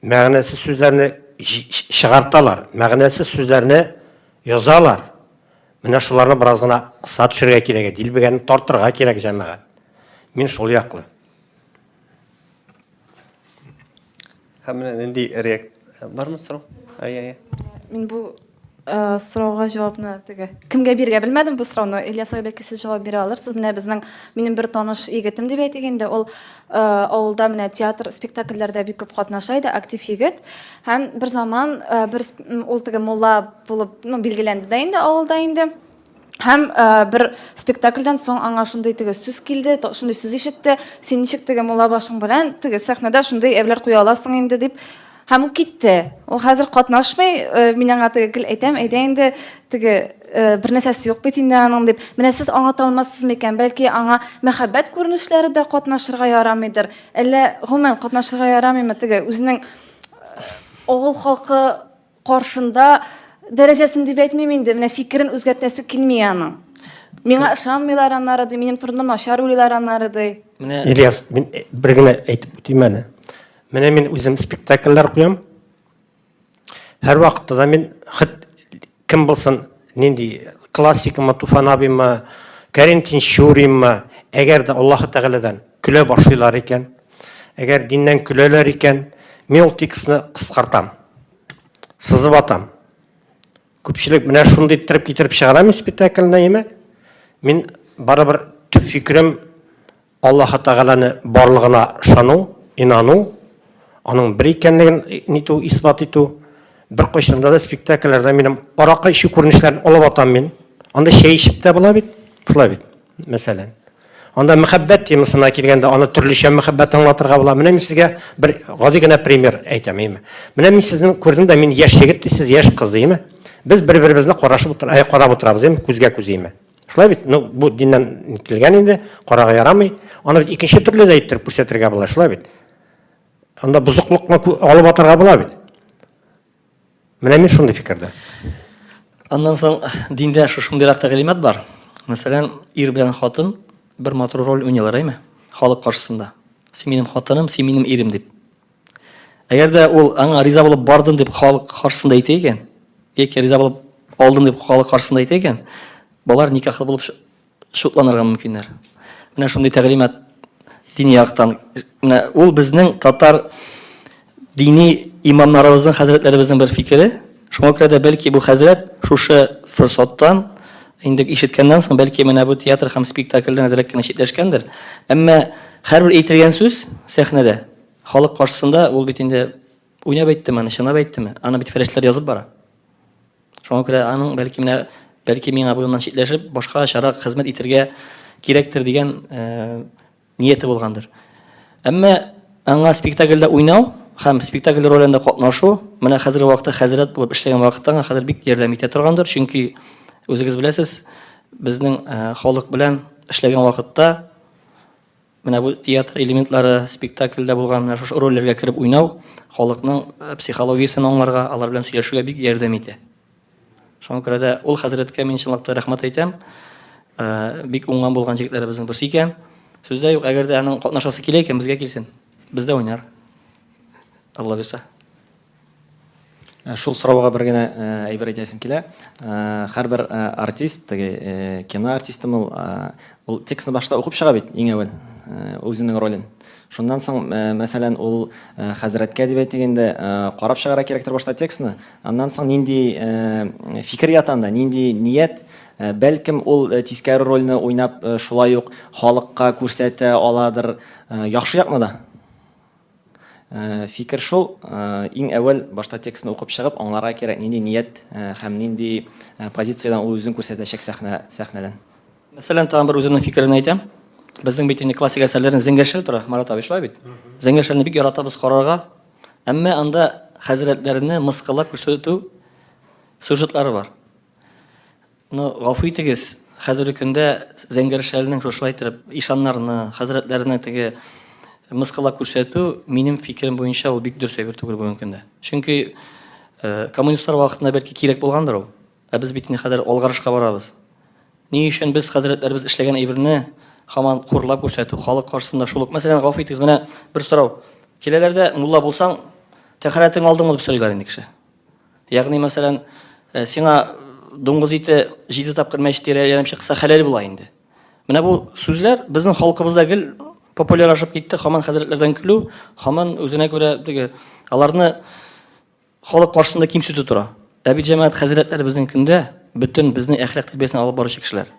Мәгънәсез сүзләрне чыгарталар, мәгънәсез сүзләрне язалар. Менә шуларны бераз гына кыса төшергә кирәк, дилбегәне тартырга кирәк, җәмәгать. Мин шул яклы. Һәм менә нинди реак... Бармы сорау? Әйе, әйе. Мин бу э, сорауга җавапны теге кемгә бирергә белмәдем бу сорауны. Ильяс абый, бәлки сез җавап бирә алырсыз. Менә безнең минем бер таныш егетем дип әйтик инде, ул э, авылда менә театр спектакльләрдә бик күп катнаша иде, актив егет. Һәм бер заман э, бер ул теге мулла булып, ну, билгеләнде дә инде авылда инде. Һәм э, бер спектакльдән соң аңа шундый теге сүз килде, шундый сүз ишетте. Син ничек теге мулла башың белән теге сәхнәдә шундый әйберләр куя аласың инде дип. Һәм ул китте. Ул хәзер катнашмый. Э, мин аңа теге гел әйтәм, әйдә инде теге э, бер нәрсәсе юк бит инде аның дип. Менә сез аңлата алмассыз микән? Бәлки аңа мәхәббәт күренешләре дә катнашырга ярамыйдыр. Әллә гомумән катнашырга ярамыймы теге үзенең авыл халкы каршында дәрәҗәсен дип әйтмим инде, менә фикерен үзгәртәсе килми аның. Миңа ышанмыйлар аннары ди, минем турында начар уйлыйлар аннары ди. Менә Ильяс, мин бер генә әйтеп үтим әле. Менә мин үзем спектакльләр куям. Һәрвакытта да мин хет кем булсын, нинди классикамы, Туфан абыймы, Кәрим Тинчуринмы, әгәр дә Аллаһы Тәгаләдән көлә башлыйлар икән, әгәр диннән көләләр икән, мин ул текстны кыскартам. Сызып атам. Күпчелек менә шундый иттереп китереп чыгара мин спектакльне, әйеме? Мин барыбер төп фикерем Аллаһы Тәгаләне барлыгына ышану, инану, аның бер икәнлеген нитү, исбат итү. Беркайчанда да спектакльләрдә минем аракы эчү күренешләрен алып атам мин. Анда чәй эчеп тә була бит, шулай бит, мәсәлән. Анда мәхәббәт темасына килгәндә, аны төрлечә мәхәббәт аңлатырга була. Менә мин сезгә бер гади генә пример әйтәм, әйеме? Менә мин сезне күрдем дә, мин яшь егет, ди, сез яшь кыз, әйеме? Без бер-беребезне карашып утыр, әй, карап утырабыз, әйеме? Күзгә күз, әйеме? Шулай бит? Ну, бу диннән нителгән инде, карарга ярамый. Аны бит икенче төрле дә иттереп күрсәтергә була, шулай бит? Анда бозыклыкны алып атарга була бит. Менә мин шундый фикердә. Аннан соң диндә шушындыйрак тәгълимат бар. Мәсәлән, ир белән хатын бер матур роль уйныйлар, әйме? Халык каршысында. Син минем хатыным, син минем ирем дип. Әгәр дә ул аңа риза булып бардым дип халык каршысында әйтә икән, яки риза булып алдым дип халык каршысында әйтә икән, болар никахлы булып шутланырга мөмкиннәр. Менә шундый тәгълимат дини яктан. Менә ул безнең татар дини имамнарыбызның, хәзрәтләребезнең бер фикере. Шуңа күрә дә бәлки бу хәзрәт шушы форсаттан инде ишеткәннән соң, бәлки менә бу театр һәм спектакльдән әзрәк кенә читләшкәндер. Әмма һәрбер әйтелгән сүз сәхнәдә халык каршысында ул бит инде уйнап әйттеме, аны чынлап әйттеме? Аны бит фәрештәләр язып бара. Шуңа күрә аның бәлки менә. Бәлки миңа бу юлдан читләшеп, башкачарак хезмәт итәргә кирәктер дигән нияте булгандыр. Әмма аңа спектакльдә уйнау һәм спектакль ролендә катнашу, менә хәзерге вакытта хәзрәт булып эшләгән вакытта аңа хәзер бик ярдәм итә торгандыр, чөнки үзегез беләсез, безнең халык белән эшләгән вакытта менә бу театр элементлары, спектакльдә булган менә шушы рольләргә кереп уйнау халыкның психологиясен аңларга, алар белән сөйләшүгә бик ярдәм итә. Шуңа күрә дә ул хәзрәткә мин чынлап та рәхмәт әйтәм. Э, бик уңган булган җегетләребезнең берсе икән. Сүз дә юк, әгәр дә аның катнашасы килә икән, безгә килсен. Бездә уйнар. Алла бирсә. Э, шул сорауга бер генә э, әйбер әйтәсем килә. Һәрбер артист, теге кино артистымы ул, ул текстны башта укып чыга бит, иң әүвәл үзенең ролен. Шуннан соң, мәсәлән, ул хәзрәткә дип әйтик инде, карап чыгарга кирәктер башта текстны. Аннан соң нинди фикер ята анда, нинди ният, бәлкем ул тискәре рольне уйнап шулай ук халыкка күрсәтә аладыр яхшы якны да. Фикер шул, иң әүвәл башта текстны укып чыгып аңларга кирәк, нинди ният һәм нинди позициядән ул үзен күрсәтәчәк сәхнә сәхнәдән. Мәсәлән, тагын бер үземнең фикеремне әйтәм. Безнең бит инде классик әсәрләрнең Зәңгәр шәл тора, Марат абый, шулай бит? Зәңгәр шәлне бик яратабыз карарга. Әмма анда хәзрәтләрне мыскыллап күрсәтү сюжетлары бар. Ну, гафу итегез, хәзерге көндә Зәңгәр шәлнең шушылай итеп ишаннарны, хәзрәтләрне теге мыскыллап күрсәтү, минем фикерем буенча, ул бик дөрес әйбер түгел бүгенге көндә. Чөнки э, коммунистлар вакытында бәлки кирәк булгандыр ул. Ә без бит инде хәзер алгарышка барабыз. Ни өчен без хәзрәтләребез эшләгән әйберне һаман хурлап күрсәтү, халык каршысында шул ук, мәсәлән, гафу итегез, менә бер сорау. Киләләр дә, мулла булсаң, тәһарәтең алдыңмы дип сорыйлар инде кеше. Ягъни, мәсәлән, э, сиңа дуңгыз ите җиде тапкыр мәчет тирә әйләнеп чыкса хәләл була инде. Менә бу сүзләр безнең халкыбызда гел популярлашып китте, һаман хәзрәтләрдән көлү, һаман үзенә күрә теге аларны Халык каршысында кимсетү тора. Ә бит җәмәгать хәзрәтләре безнең көндә бөтен безнең әхлак тәрбиясен алып баручы кешеләр.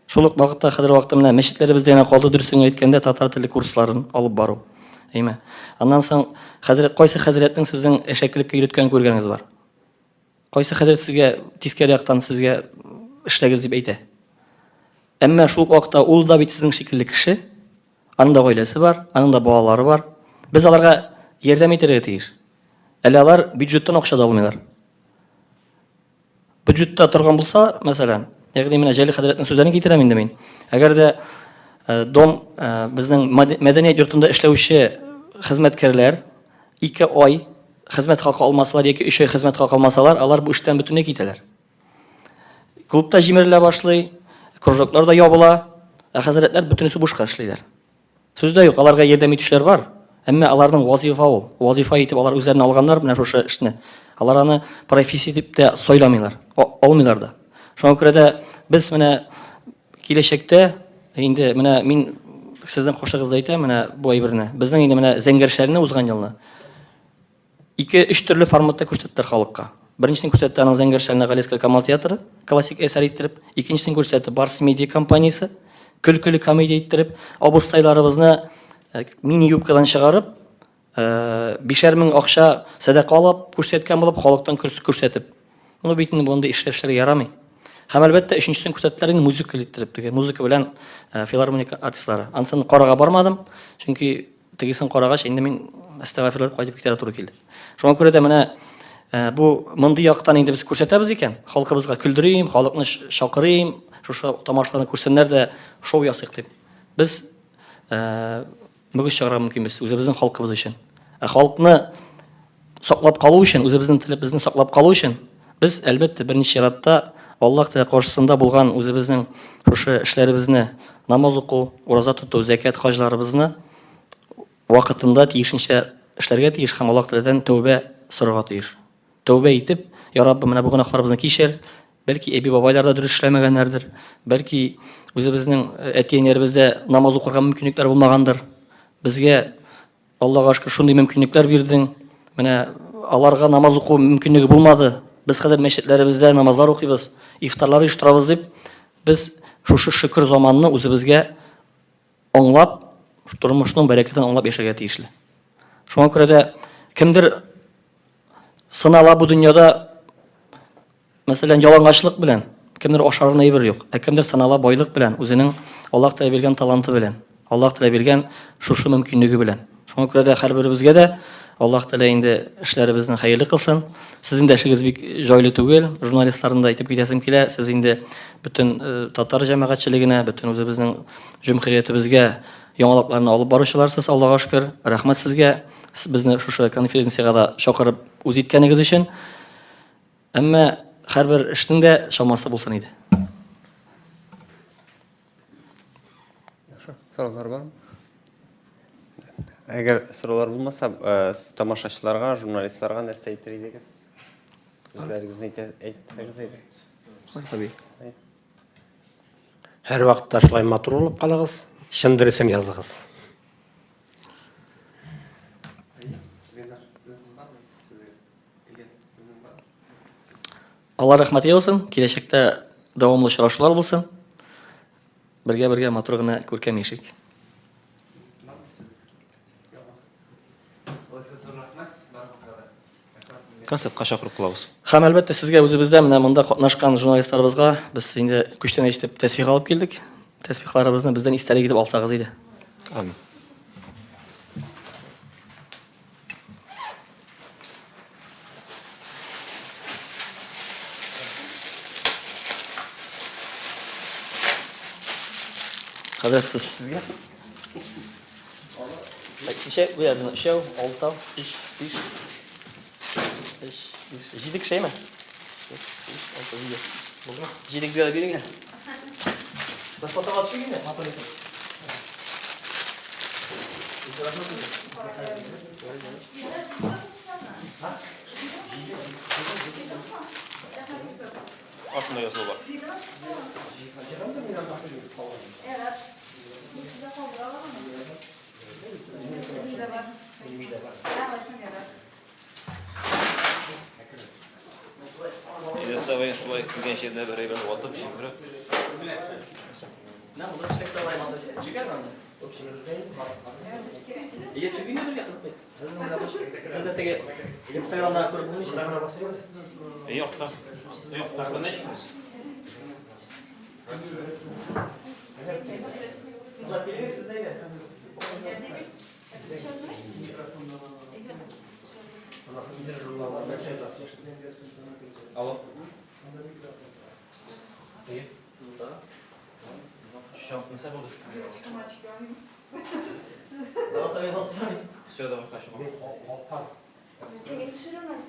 Шул ук вакытта хәзерге вакытта менә мәчетләребездә генә калды дөресен әйткәндә татар теле курсларын алып бару. Әйме. Аннан соң хәзрәт кайсы хәзрәтнең сезнең әшәкелеккә өйрәткәнен күргәнегез бар? Кайсы хәзрәт сезгә тискәре яктан сезгә эшләгез дип әйтә? Әмма шул ук вакытта ул да бит сезнең шикелле кеше. Аның да гаиләсе бар, аның да балалары бар. Без аларга ярдәм итәргә тиеш. Әле алар бюджеттан акча да алмыйлар. Бюджетта торган булса, мәсәлән, ягъни менә Җәлил хәзрәтнең сүзләрен китерәм инде мин. Әгәр дә э, дом э, безнең мәдәният йортында эшләүче хезмәткәрләр ике ай хезмәт хакы алмасалар яки өч ай хезмәт хакы алмасалар, алар бу эштән бөтенләй китәләр. Клуб та җимерелә башлый, кружоклар да ябыла, ә хәзрәтләр бөтенесе бушка эшлиләр. Сүз дә юк, аларга ярдәм итүчеләр бар. Әмма аларның вазифа ул. Вазифа итеп алар үзләренә алганнар менә шушы эшне. Алар аны профессия дип тә сайламыйлар, алмыйлар да. Шуңа күрә дә без менә киләчәктә инде менә мин сезнең каршыгызда әйтәм менә бу әйберне. Безнең инде менә Зәңгәр шәлне узган елны Ике-өч төрле форматта күрсәттеләр халыкка. Беренчесен күрсәтте аның Зәңгәр шәлне Галиәсгар Камал театры, классик әсәр иттереп. Икенчесен күрсәтте Барс Медиа компаниясе, көлкеле комедия иттереп, абыстайларыбызны э, мини-юбкадан чыгарып, э, бишәр мең акча сәдака алып күрсәткән булып, халыктан күрсәтеп. Ну бит инде мондый эшләр эшләргә ярамый. Һәм әлбәттә өченчесен күрсәттеләр инде музыка иттереп, теге музыка белән э, филармония артистлары. Ансын карага бармадым, чөнки Тегесен карагач, инде мин әстәгафирләп кайтып китәргә туры килде. Шуңа күрә дә менә э, бу мондый яктан инде без күрсәтәбез икән, халкыбызга көлдерим, халыкны чакырыйм, шушы тамашаларны күрсеннәр дә шоу ясыйк дип. Без э, мөгез чыгарырга мөмкинбез үзебезнең халкыбыз өчен. Ә халыкны саклап калу өчен, үзебезнең телебезне саклап калу өчен без, әлбәттә, беренче чиратта Аллаһ Тәгалә каршысында булган үзебезнең шушы эшләребезне, намаз уку, ураза тоту, зәкят, хаҗларыбызны вакытында тиешенчә эшләргә тиеш һәм Аллаһ Тәгаләдән тәүбә сорарга тиеш. Тәүбә итеп, Я Раббым, менә бу гөнаһларыбызны кичер, бәлки әби-бабайлар да дөрес эшләмәгәннәрдер, бәлки үзебезнең әти-әниләребездә намаз укырга мөмкинлекләр булмагандыр. Безгә Аллага шөкер, шундый мөмкинлекләр бирдең. Менә аларга намаз уку мөмкинлеге булмады. Без хәзер мәчетләребездә намазлар укыйбыз, ифтарлар оештырабыз дип, без шушы шөкер заманны үзебезгә аңлап, тормышның бәрәкәтен аңлап яшәргә тиешле. Шуңа күрә дә кемдер сынала бу дөньяда, мәсәлән, ялангачлык белән, Кемдер ашарына әйбер юк. Ә кемдер санала байлык белән, үзенең Аллаһ Тәгалә биргән таланты белән, Аллаһ Тәгалә биргән шушы мөмкинлеге белән. Шуңа күрә дә һәрберебезгә дә Аллаһ Тәгалә инде эшләребезне хәерле кылсын. Сезнең дә эшегез бик җайлы түгел, журналистларны да әйтеп китәсем килә. Сез инде бөтен э, татар җәмәгатьчелегенә, бөтен үзебезнең җөмһүриятебезгә яңалыкларны алып баручыларсыз, Аллага шөкер. Рәхмәт сезгә, безне шушы конференциягә дә чакырып үз иткәнегез өчен. Әмма һәрбер эшнең дә чамасы булсын иде. Яхшы, сораулар бармы? Әгәр сораулар булмаса, э, тамашачыларга, журналистларга нәрсә әйтер идегез? Үзләрегезне әйтсәгез иде. Tabii. Һәрвакытта шулай матур булып калыгыз, чын дөресен языгыз. Алла рәхмәте яусын, киләчәктә дәвамлы очрашулар булсын. Бергә-бергә матур гына күркәм яшик. Концертка чакырып калабыз. Һәм әлбәттә сезгә үзебездә менә монда катнашкан журналистларыбызга без инде күчтәнәч итеп тәсбих алып килдек. Тәсбихларыбызны бездән истәлек итеп алсагыз иде. Амин. Хәзрәт, сез сезгә. Ничә бу язны? Өчәү, алтау, өч, биш. Өч, биш. Җиде кеше әйме? Өч, биш, алты, җиде. Булдымы? Җиде кешегә дә бирик әле. Бер фотога төшик инде, матур итеп. Артында язуы бар. Иләсә абый шулай килгән җирдә бер әйбер ватып, җимереп. Менә монда төшсәк тә алай матур. Чүгәр анда. Әйе, чүгән бергә кызык бит. Сез дә теге Инстаграмда күреп булмыйча. Әйе, артта. Юк, артта ничек? Алло. Әйе. Ща, нәрсә булды? Давай, давай, Все, давай, хорошо. Мин төшерәм.